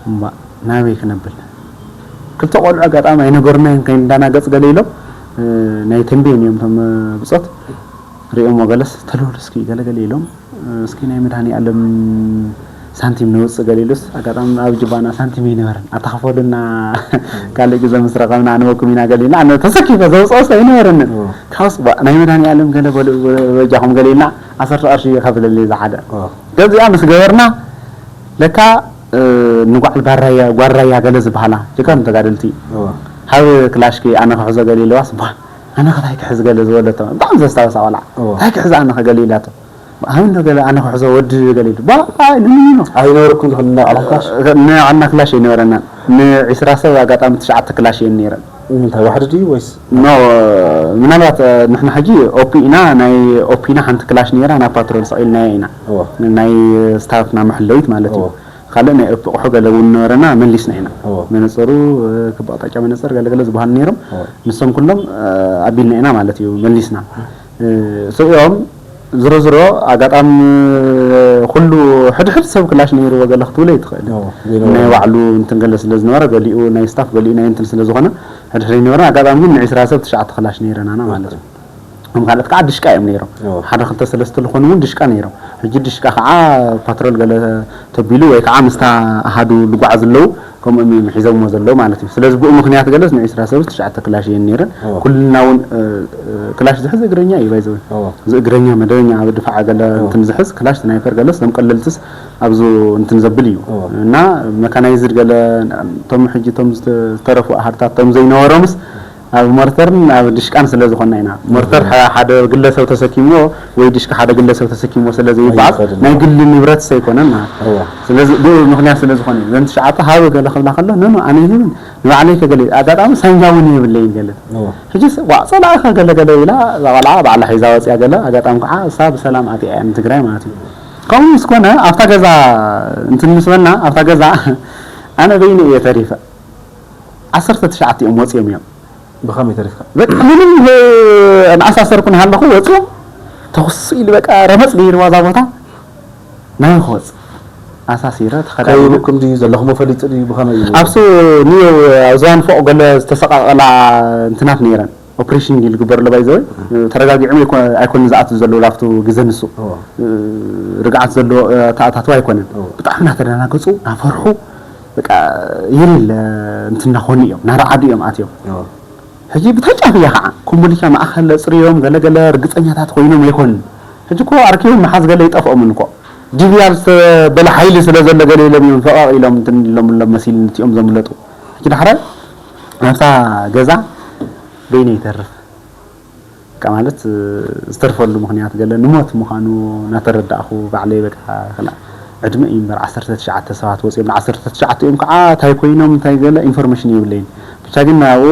እምባእ፣ ናበይ ክነብል? ክልተ ቆልዑ ኣጋጣሚ ኣይነገሩናን፣ ከይንደናገፅ ገለ ኢሎም፣ እ፣ ናይ ተንቤን እዮም እቶም ብፆት። ሪኦሞ ገለስ፣ "ተለወሉ እስኪ ገለ ገለ" ኢሎም፣ "እስኪ ናይ መድሃኒኣለም ሳንቲም ነውፅእ ገሊሉስ ኣጋጣሚ ኣብ ጅባና ሳንቲም ኣይነበረን። ኣታ ክፈሉና ካልእ ግዜ ምስ ረኸብና ንበኩም ኢና ገሊልና ኣነ ተሰኪፈ ዘውፅኦ ሰብ ኣይነበረንን። ካብስ ባ ናይ መድሃኒኣለም ገለ በሉ በጃኹም ገሊልና ዓሰርተ ቅርሺ ከፍለለይ ዝሓደ ገዚኣ ምስ ገበርና ለካ ንጓዕል ጓራያ ጓራያ ገለ ዝበሃላ ጀጋኑ ተጋደልቲ ሃብ ክላሽኪ ኣነ ክሕዞ ገለ ኢለዋስ ባ ኣነ ከታይ ክሕዝ ገለ ዝበለቶ ብጣዕሚ ዘስታውሳ ቆልዓ እንታይ ክሕዝ ኣነ ከገለ ኢላቶ ሃብ እንዶ ገለ ኣነ ክሕዞ ወዲ ገለ ኢሉ ባ ኣይንምኖ ኣይነበርኩም ዝኽልና ኣላም ክላሽ ንዓና ክላሽ ኣይነበረና ንዒስራ ሰብ ኣጋጣሚ ትሽዓተ ክላሽ እየን ነይረን ንምንታይ ዋሕዲ ድዩ ወይስ ኖ ምናልባት ንሕና ሕጂ ኦፒ ኢና ናይ ኦፒ ኢና ሓንቲ ክላሽ ነይራ ናብ ፓትሮል ሰቒልናያ ኢና ናይ ስታፍና መሐለዊት ማለት እዩ ካልእ ናይ ኦፒ ኣቑሑ ገለ እውን ነበረና መሊስና ኢና መነፀሩ ክባቕ ጣጫ መነፀር ገለገለ ዝበሃሉ ነይሮም ንሶም ኩሎም ኣቢልና ኢና ማለት እዩ መሊስና ስዒሮም ዝሮ ዝሮ ኣጋጣሚ ኩሉ ሕድሕድ ሰብ ክላሽ ነይርዎ ገለ ክትብሎ ይትኽእል ናይ ባዕሉ እንትን ገለ ስለ ዝነበረ ገሊኡ ናይ ስታፍ ገሊኡ ናይ እንትን ስለ ዝኾነ ሕድሕድ ይነበረ ኣጋጣሚ ግን ንዒስራ ሰብ ትሽዓተ ክላሽ ነይረናና ማለት እዩ ከም ካልኦት ከዓ ድሽቃ እዮም ነይሮም ሓደ ክልተ ሰለስተ ዝኾኑ እውን ድሽቃ ነይሮም ሕጂ ድሽቃ ከዓ ፓትሮል ገለ ተቢሉ ወይ ከዓ ምስታ ኣሃዱ ልጓዓዝ ኣለዉ ከምኦም እዮም ሒዞምዎ ዘለዉ ማለት እዩ ስለዚ ብኡ ምክንያት ገለስ ንዒስራ ሰብስ ትሽዓተ ክላሽ እየን ነይረን ኩልና እውን ክላሽ ዝሕዝ እግረኛ እዩ ባይዘወ እዚ እግረኛ መደበኛ ኣብ ድፋዓ ገለ እንትን ዝሕዝ ክላሽ ስናይፐር ገለስ ዞም ቀለልትስ ኣብዚ እንትን ዘብል እዩ እና መካናይዝድ ገለ ቶም ሕጂ ቶም ዝተረፉ ኣሃድታት ቶም ዘይነበሮምስ ኣብ ሞርተርን ኣብ ድሽቃን ስለ ዝኾና ኢና ሞርተር ሓደ ግለሰብ ተሰኪምዎ ወይ ድሽቃ ሓደ ግለሰብ ተሰኪምዎ ስለ ዘይበዓል ናይ ግሊ ንብረት ሰይኮነን ማለት ስለዚ ብኡ ምክንያት ስለ ዝኾነ እዩ ዘን ትሽዓተ ሃበ ገለ ክብላ ከሎ ኖኖ ኣነ ይህብን ንባዕለይ ከገለ ኣጋጣሚ ሳንጃ እውን የብለይን ገለ ሕጂ ዋ ጸላእኻ ገለ ገለ ኢላ እዛ ቆልዓ ባዕላ ሒዛ ወፅያ ገለ ኣጋጣሚ ከዓ እሳ ብሰላም ኣትያ እያ ንትግራይ ማለት እዩ ከምኡ ምስ ኮነ ኣብታ ገዛ እንትን ምስ በልና ኣብታ ገዛ ኣነ በይነ እየ ተሪፈ ዓሰርተ ትሽዓተ እዮም ወፂኦም እዮም ብኸመይ ተሪፍካ በቃ ምንም እናኣሳሰርኩ እናሃለኹ ወፂኦም ተኹስ ኢሉ በቃ ረመፅ ገይርዋ እዛ ቦታ ናይ ክወፅ ኣሳሲረ ተኸዳዲነ ከይብኩም ድዩ ዘለኹሞ ፈሊጡ ድዩ ብኸመይ እዩ ኣብሱ ንዮ ኣብ ዝባን ፎቕ ገለ ዝተሰቃቀላ እንትናት ነይረን ኦፕሬሽን ድዩ ዝግበረሉ ባይዘወይ ተረጋጊዖም ኣይኮ- ኣይኮኑን ዝኣትዉ ዘለዉ ኣብቱ ግዘ ንሱ ርግዓት ዘለዎ ኣተኣታትዋ ኣይኮነን ብጣዕሚ እናተደናገፁ ናፈርሑ በቃ የሌለ እንትን እናኾኑ እዮም ናረዓዱ እዮም ኣትዮም ሕጂ ብተጫፍ እያ ከዓ ኮምቦልቻ ማእኸል ኣፅርዮም ገለገለ ርግፀኛታት ኮይኖም ኣይኮኑን ሕጂ እኮ ኣርኪቦም ምሓዝ ገለ ይጠፍኦምን እኮ ዲብያ ዝተበለ ሓይሊ ስለ ዘሎ ገለ ኢሎም እዮም ፈቐቕ ኢሎም እንትን ኢሎምሎም መሲል ንቲኦም ዘምለጡ ሕጂ ዳሕራይ ናብታ ገዛ በይነ ይተርፍ በቃ ማለት ዝተርፈሉ ምኽንያት ገለ ንሞት ምዃኑ ናተረዳእኹ ባዕለይ በቃ ክላ ዕድመ እዩ እምበር ዓሰርተ ትሽዓተ ሰባት ወፂኦም ዓሰርተ ትሽዓተ እዮም ከዓ እንታይ ኮይኖም እንታይ ገለ ኢንፎርሜሽን የብለይን ብቻ ግን ናብኡ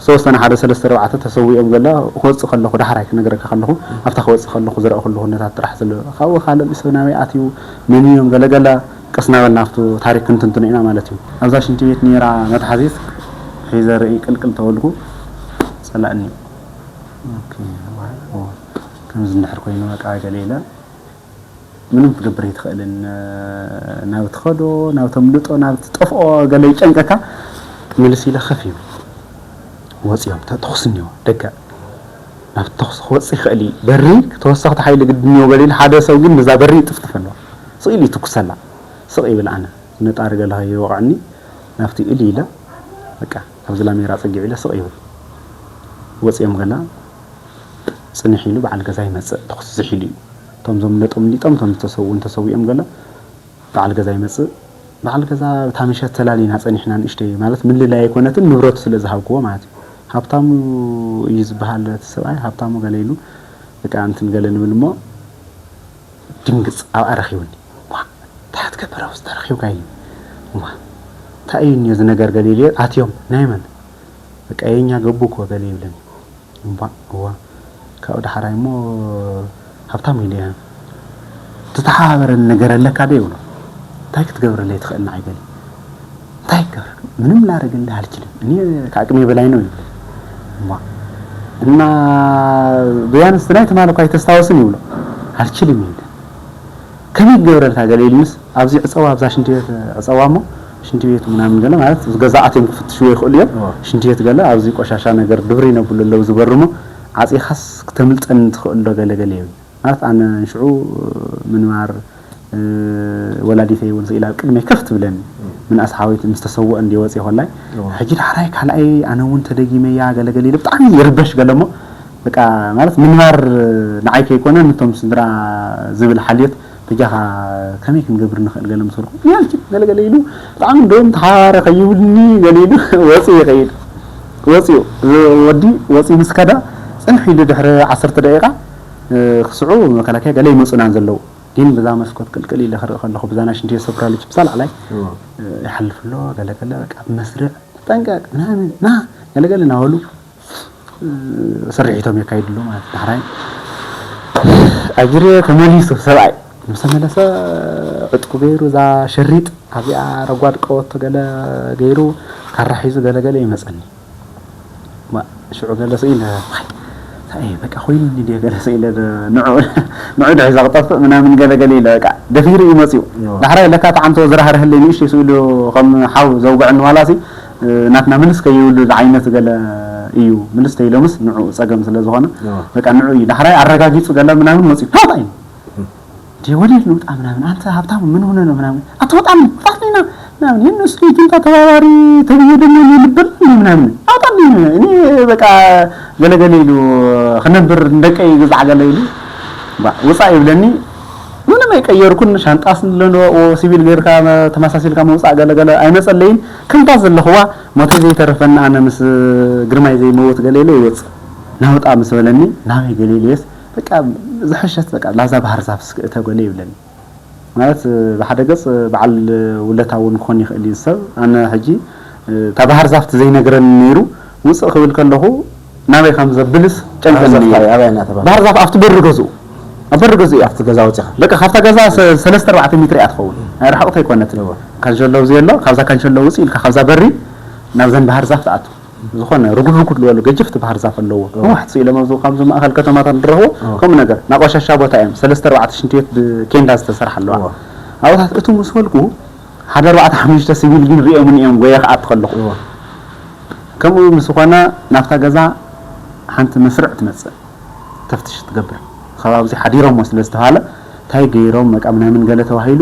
ዝተወሰነ ሓደ ሰለስተ ኣርባዕተ ተሰዊኦም ገለ ክወፅእ ከለኹ ዳሕራይ ክነግረካ ከለኹ ኣብታ ክወፅእ ከለኹ ዝረእኹሉ ኩነታት ጥራሕ ስለ ካብኡ ካልእ ሰብ ናበይ ኣትዩ መን እዮም ገለ ገለ ቀስ እናበልና ኣብቱ ታሪክ ክንትንትኖ ኢና ማለት እዩ ኣብዛ ሽንቲ ቤት ነይራ መትሓዚት ሒዘ ርኢ ቅልቅል ተበልኩ ፀላእኒ ከምዚ እንድሕር ኮይኑ በቃ ገለ ኢለ ምንም ክትገብር ኣይትኽእልን ናብ ትኸዶ ናብ ተምልጦ ናብ ትጠፍኦ ገለ ይጨንቀካ ምልስ ኢለ ከፍ ይብል ወፂኦም ተኹስ እኒኦ ደገ ናብ ተኹስ ክወፅእ ይኽእል እዩ በሪ ተወሰኽቲ ሓይሊ ግድን እኒኦ ገለ ኢለ ሓደ ሰብ ግን ነዛ በሪ ይጥፍጥፍ ኣለዋ ስቕ ኢሉ ይትኩሰላ ስቕ ይብል ኣነ ነጣሪ ገለ ከይወቕዐኒ ናብቲ ኢሉ ኢለ በቃ ኣብዚ ላሜራ ፀጊዑ ኢለ ስቕ ይብል ወፂኦም ገላ ፅንሕ ኢሉ በዓል ገዛ ይመፅእ ተኹስ ዝሕ ኢሉ እዩ እቶም ዘምለጡ ኣምሊጦም እቶም ዝተሰውኡ እንተሰዊኦም ገለ በዓል ገዛ ይመፅእ በዓል ገዛ እታ ምሸት ተላሊና ፀኒሕና ንእሽተይ ማለት ምልላይ ኣይኮነትን ንብረቱ ስለ ዝሃብክዎ ማለት እዩ ሃብታሙ እዩ ዝበሃል እቲ ሰብኣይ ሃብታሙ ገለ ኢሉ በቃ እንትን ገለ ንብል እሞ ድንግፅ ኣብኣ ረኺቡኒ ዋ እንታይ ክትገብር ኣብዚ ተረኺብካ ኢሉ ዋ እንታይ እዩ እኒኦ እዚ ነገር ገለ ኢሉ ኣትዮም ናይ መን በቃ የኛ ገቡ እኮ ገለ ይብለኒ እምቧ እዋ ካብኡ ዳሕራይ እሞ ሃብታም ኢለ እያ ትተሓባበረኒ ነገር ኣለካ ዶ ይብሎ እንታይ ክትገብረለይ ትኽእል ንዓይ ገለ እንታይ ይገብረልካ ምንም ላረግልህ ኣልችልም እኔ ከኣቅሜ በላይ ነው ይብሎ እማ እና ቢያንስ ናይ ትማል እኳ ኣይተስታወስን ይብሎ ኣልችልም ይብለ ከመይ ይገብረልካ ገለ ኢሉንስ ኣብዚ ዕፀዋ ኣብዛ ሽንቲ ቤት ዕፀዋ እሞ ሽንቲ ቤት ምናምን ገለ ማለት ገዛ ኣትዮም ክፍትሽዎ ይኽእሉ እዮም ሽንቲ ቤት ገለ ኣብዚ ቆሻሻ ነገር ድብሪ ነብሉ ኣለዉ ዝበርሞ ዓፂኻስ ክተምልጠኒ ትኽእል ዶ ገለ ገለ ይብል ማለት ኣነ ንሽዑ ምንባር ወላዲተይ እውን ስኢላ ኣብ ቅድመይ ከፍ ትብለኒ። ምንኣስ ሓወይ ምስ ተሰውኦ እንዲ ወፂ ኮላይ ሕጂ ዳሕራይ ካልኣይ ኣነ እውን ተደጊመያ ገለገለ ኢሉ ብጣዕሚ ይርበሽ ገለሞ። በቃ ማለት ምንባር ንዓይ ከይኮነ ነቶም ስድራ ዝብል ሓልዮት በጃኻ ከመይ ክንገብር ንኽእል ገለ ምስ በልኩ፣ ያልኪ ገለገለ ኢሉ ብጣዕሚ እንደውም ተሓባባረ ከይብልኒ ገለ ኢሉ ወፂኡ ይኸይድ። ወፂኡ ወዲ ወፂኡ ምስ ከዳ ፅንሕ ኢሉ ድሕሪ ዓሰርተ ደቂቃ ክስዑ መከላከያ ገለ ይመፁና ዘለዉ። ግን በዛ መስኮት ቅልቅል ኢለ ክርኢ ከለኹ ብዛ ናይ ሽንቲ ቤት ሰብራለች ብሳ ላዕላይ ይሓልፍ ኣሎ። ገለገለ በቃ ብመስርዕ ጠንቀቅ ምናምን ና ገለገለ እናበሉ ስርሒቶም የካይድሉ ማለት ዳሕራይ ኣጅሬ ተመሊሱ ሰብኣይ ምስ ተመለሰ ዕጥቁ ገይሩ እዛ ሸሪጥ ኣብዚኣ ረጓድ ቀወቶ ገለ ገይሩ ካራ ሒዙ ገለገለ ይመፀኒ። ሽዑ ገለ ስኢለ ሳኤ በቃ ኮይኑኒ ድየ ገለ ስኢለ ንዑ ንዑ ድሕዛ ክጠፍእ ምናምን ገለ ገለ ኢለ በቃ ደፊሩ እዩ መፅኡ። ዳሕራይ ለካ ተዓንቶ ዝራህርህለይ ንእሽተይ ስኢሉ ከም ሓው ዘውግዐኒ ዋላሲ ናትና ምልስ ከይብሉ ዝዓይነት ገለ እዩ። ምልስ ተይሎምስ ንዑ ፀገም ስለ ዝኾነ በቃ ንዑ እዩ። ዳሕራይ ኣረጋጊፁ ገለ ምናምን መፅኡ ታታ እዩ እንዴ ወዴት ልውጣ ምናምን፣ አንተ ሀብታሙ ምን ሆነ ነው ምናምን፣ አትወጣም ውጣልኝ ና ምናምን፣ የእነሱ የጁንታ ተባባሪ ተብዬ ደግሞ እኔ ልበል እንዴ ምናምን፣ አውጣልኝ እኔ በቃ ገለገለ ኢሉ ክነብር እንደቀይ ግዛዕ ገለ ኢሉ ውፃእ ይብለኒ። ምንም ኣይቀየርኩን። ሻንጣስ ኣለዎ ሲቪል ገይርካ ተመሳሲልካ መውፃእ ገለገለ ኣይመፀለይን። ከምታ ዘለኽዋ ሞተ ዘይተረፈና ኣነ ምስ ግርማይ ዘይመውት ገለ ኢለ ይወፅእ ናውጣ ምስ በለኒ ናበይ ገለ ኢለየስ በቃ ዝሐሸት በቃ ላዛ ባህር ዛፍ እስኪ እተው ገለ ይብለኒ። ማለት ብሓደ ገፅ በዓል ውለታ እውን ክኾን ይኽእል እዩ ሰብ። ኣነ ሕጂ እታ ባህር ዛፍ ዘይነግረኒ ነይሩ ውፅእ ክብል ከለኹ ናበይ ከም ዘብልስ ጨንቀኒ። ባህር ዛፍ ኣብቲ በሪ ገዝኡ ኣብ በሪ ገዝኡ እያ። ኣብቲ ገዛ ወፂኻ በቃ ካብታ ገዛ ሰለስተ ኣርባዕተ ሜትር እያ ትኸውን። ኣይረሓቑት ኣይኮነትን። ካንሸሎ ኣብዚ ኣሎ ካብዛ ካንሸሎ ውፅእ ኢልካ ካብዛ በሪ ናብዘን ባህር ዛፍ ትኣቱ። ዝኾነ ርጉድ ርጉድ ዝበሉ ገጀፍቲ ባህር ዛፍ ኣለዎ። ነዋሕቲ ስኢሎም ኣብዚ ካብዚ ማእኸል ከተማታት ንረኽቦ ከምኡ ነገር ናይ ቆሻሻ ቦታ እዮም። ሰለስተ ኣርባዕተ ሽንቲ ቤት ብኬንዳ ዝተሰርሓ ኣለዋ። ኣብታት እቱ ምስ በልኩ ሓደ ኣርባዕተ ሓሙሽተ ሲቪል ግን ሪኦምን እዮም ጎየ ክኣቱ ከለኹ። ከምኡ ምስ ዝኾነ ናብታ ገዛ ሓንቲ መስርዕ ትመፅእ። ተፍትሽ ትገብር። ከባቢ እዚ ሓዲሮሞ ስለ ዝተባሃለ እንታይ ገይሮም በቃ ምናምን ገለ ተባሂሉ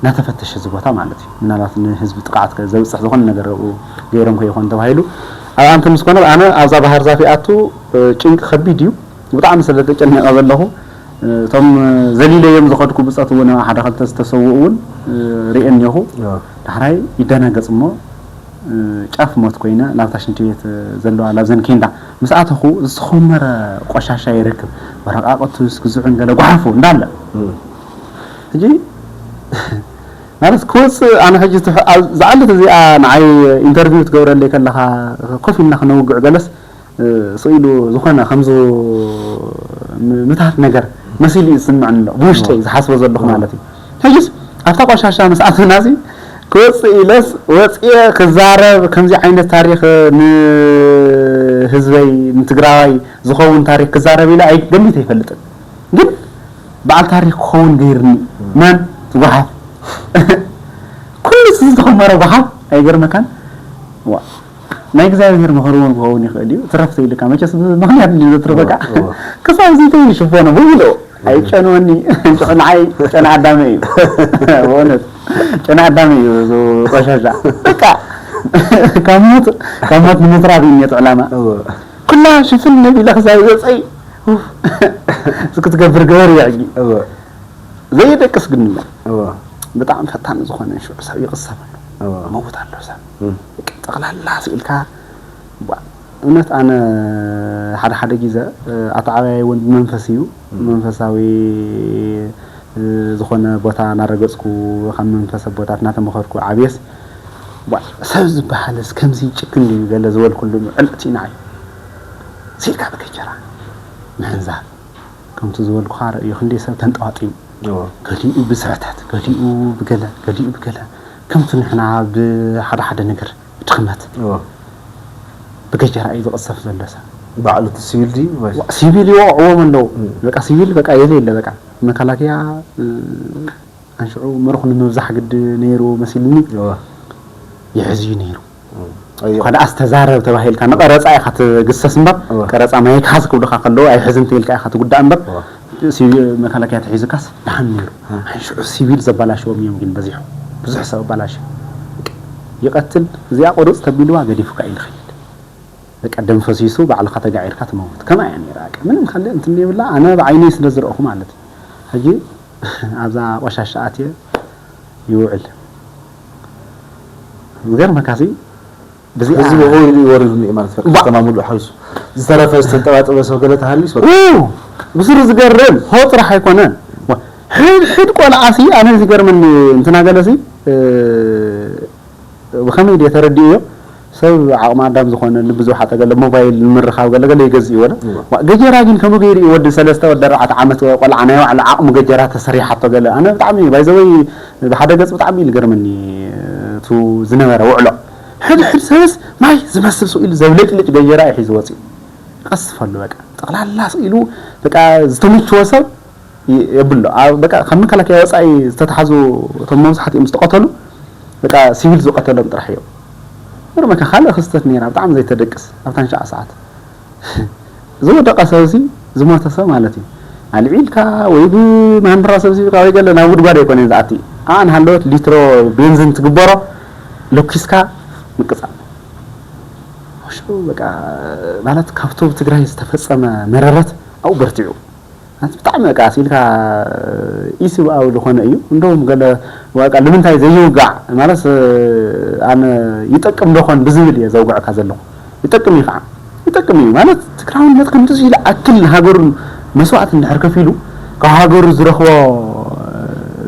እናተፈተሸ እዚ ቦታ ማለት እዩ። ምናልባት ንህዝቢ ጥቕዓት ከ- ዘብፅሕ ዝኾነ ነገር ኣብኡ ገይሮም ከይኾኑ ተባሂሉ ኣብ ኣንቲ ምስ ኮነ ኣነ ኣብዛ ባህር ዛፍ ይኣቱ ጭንቂ ከቢድ እዩ። ብጣዕሚ ስለ ተጨኒቐ ዘለኹ እቶም ዘሊለዮም ዝኸድኩ ብፀት እውን ሓደ ክልተ ዝተሰውኡ እውን ርኤ እኒኹ። ዳሕራይ ይደናገፅ እሞ ጫፍ ሞት ኮይነ ላብታ ሽንቲ ቤት ዘለዋ ላብዘን ኬንዳ ምስ ኣተኹ ዝተኾመረ ቆሻሻ ይረክብ። ወረቃቅቱ ስግዝዑን ገለ ጓሓፉ እንዳለ ሕጂ ማለት ክወፅእ ኣነ ሕጂ ዝዓለት እዚኣ ንዓይ ኢንተርቪው ትገብረለይ ከለኻ ኮፍ ኢልና ክነውግዕ ገለስ ስኢሉ ዝኾነ ከምዚ ምታት ነገር መሲሉ እዩ ዝስምዐኒ ኣሎ ብውሽጠይ ዝሓስቦ ዘለኹ ማለት እዩ። ሕጅስ ኣብታ ቆሻሻ ምስ ኣተና እዚ ክወፅእ ኢለስ ወፅየ ክዛረብ ከምዚ ዓይነት ታሪክ ንህዝበይ ንትግራዋይ ዝኸውን ታሪክ ክዛረብ ኢለ ኣይገሚት ኣይፈልጥን። ግን በዓል ታሪክ ክኸውን ገይርኒ መን ትጓሓፍ ኩሉ ዝተኸመረ ጓሓፍ ኣይገርመካን። ናይ እግዚኣብሔር መኸርዎም ክኸውን ይኽእል እዩ። ትረፍ ተይልካ መቸስ ምኽንያት እንዲ ዘትርፈካ ክሳብ እዚ ተይሽፈኖ ብምልኦ ኣይጨንወኒ። ንዓይ ጨና ኣዳመ እዩ። በእውነት ጨና ኣዳመ እዩ። እዚ ቆሻሻ በቃ ካብ ሞት ካብ ሞት ንምትራፍ እዩ ኔት ዕላማ። ኩላ ሽፍን ነቢለ ክሳብ ዘፀይ እስክትገብር ገበር እዩ ሕጂ። ዘይደቅስ ግን እምበር እወ። ብጣዕሚ ፈታኒ ዝኾነ ሽዑ ሰብ ይቕሰብ ኣሎ። እወ። መውት ኣሎ ሰብ። እም። በቃ ጠቕላላ ስኢልካ፣ ባ-፣ እውነት ኣነ ሓደ ሓደ ግዜ፣ እ፣ ኣተዓባብያይ እውን ብመንፈስ እዩ። እም። መንፈሳዊ፣ እ፣ ዝኾነ ቦታ እናረገጽኩ፣ ካብ መንፈስ ኣቦታት እናተመኸርኩ ዓብየስ፣ ባ-፣ ሰብ ዝበሃልስ ከምዚ ጭክን ድዩ ገለ ዝበልኩሉ ዕልቕቲ ንዓይ። ስኢልካ ብገጀራ ምሕንዛብ። ከምቲ ዝበልኩኻ ርእዩ ክንደይ ሰብ ተንጠዋጢቡ። እዎ። ገሊኡ ብስሕተት፣ ገሊኡ ብገለ፣ ገሊኡ ብገለ። ከምቲ ንሕና ብሓደ ሓደ ነገር ድኽመት እዎ። ብገጀራ እዩ ዝቕሰፍ ዘሎ ሰብ። ባዕሉ እቲ ሲቪል ድዩ ወይስ? ዋ-፣ ሲቪል ይወቕዕዎም ኣለዉ። እም። በቃ ሲቪል በቃ የለ የለ በቃ። መከላከያ፣ እ፣ ኣንሽዑ መርኹ ንምብዛሕ ግዲ ነይሩ መሲልኒ። እዎ። ይሕዝ እዩ ነይሩ። እም። ኣዮ። እንኳ ደኣ ዝተዛረብ ተባሂልካ ንቐረፃ ኢኻ ትግሰስ እምበር፣ እዎ። ቀረፃ ማይክ ሓዝ ክብሉኻ ከለዉ ኣይሕዝን ተኢልካ ኢኻ ትጉዳእ እምበር፣ እዎ። ሲቪል መከላከያ ተሒዙካስ ደሓን ነይሩ። ሽዑ ሲቪል ዘባላሽዎም እዮም ግን በዚሑ። ብዙሕ ሰብ ኣባላሽ ይቀትል። እዚኣ ቁርፅ ተቢልዋ ገዲፉካ እዩ ዝኸይድ። በቃ ደም ፈሲሱ ባዕልኻ ተጋዒርካ ትመውት። ከምኣ እያ ነይራ። በቃ ምንም ካልእ እንትን የብላ። ኣነ ብዓይነይ ስለ ዝረእኹ ማለት እዩ። ሕጂ ኣብዛ ቆሻሻ ኣትየ ይውዕል። ዝገርመካሲ ብዚኣ ህዝቢ ሆ ኢሉ እዩ ወሪዱኒ እዩ ማለት በቃ ባ- ከተማ ሙሉእ ሓዊሱ። ዝተረፈ ዝተንጠባጠበ ሰብ ገለ ተሃልዩስ በቃ ው! ብስሩ ዝገርም ሆ ጥራሕ ኣይኮነን። ዋ፣ ሕድ ሕድ ቆልዓሲ ኣነ ዝገርመኒ እንትና ገለሲ እ፣ ብኸመይ ድየ ተረዲእዮ? ሰብ ዓቕሚ ኣዳም ዝኾነ ልቢ ዝወሓጠ ገለ ሞባይል ንምርኻብ ገለ ገለ ይገዝእ ይወለ። እዋ። ዋ፣ ገጀራ ግን ከምኡ ገይሩ እዩ ወዲ ሰለስተ ወዲ ኣርባዕተ ዓመት ቆልዓ ናይ ባዕሉ ዓቕሙ ገጀራ ተሰሪሓቶ ገለ። ኣነ ብጣዕሚ ባይዘወይ ብሓደ ገጽ ብጣዕሚ እዩ ዝገርመኒ። እቱ ዝነበረ ውዕሎ ሕድ ሕድ ሰብስ ማይ ዝመስል ስኢሉ ዘብለጭልጭ ገጀራ እዩ ሒዙ ወፂኡ። ቀስፈሉ በቃ ጠቕላላ ስኢሉ በቃ ዝተመችዎ ሰብ ይ- የብሎ። ኣብ በቃ ካብ መከላከያ ወፃኢ ዝተተሓዙ እቶም መብዛሕትኦም ዝተቐተሉ በቃ ሲቪል ዝቐተሎም ጥራሕ እዮም። ገርመካ ካልእ ክስተት ነይራ ብጣዕሚ ዘይተደቅስ ኣብታ ንሻዕ ሰዓት ዝወደቐ ሰብሲ ዝሞተ ሰብ ማለት እዩ። ኣልዒልካ ወይ ብማንድራ ሰብሲብካ ወይ ገለ ናብ ጉድጓድ ኣይኮነን ዝኣቲ። ኣን ሃለወት ሊትሮ ቤንዝን ትግበሮ ለኪስካ ምቅፃል። ሽዑ በቃ ማለት ካብቶ ትግራይ ዝተፈፀመ መረረት ኣብኡ በርቲዑ። ኣቲ ብጣዕሚ በቃ ሲልካ ኢስብኣዊ ዝኾነ እዩ። እንደውም ገለ በቃ ንምንታይ ዘይውጋዕ ማለት ኣነ ይጠቅም ዶኾን ብዝብል እየ ዘውግዐካ ዘለኹ። ይጠቅም እዩ ከዓ ይጠቅም እዩ ማለት ትግራውነት ከምዚ ኢሉ ኣክል ንሃገሩ መስዋዕቲ እንድሕር ከፊሉ ካብ ሃገሩ ዝረኽቦ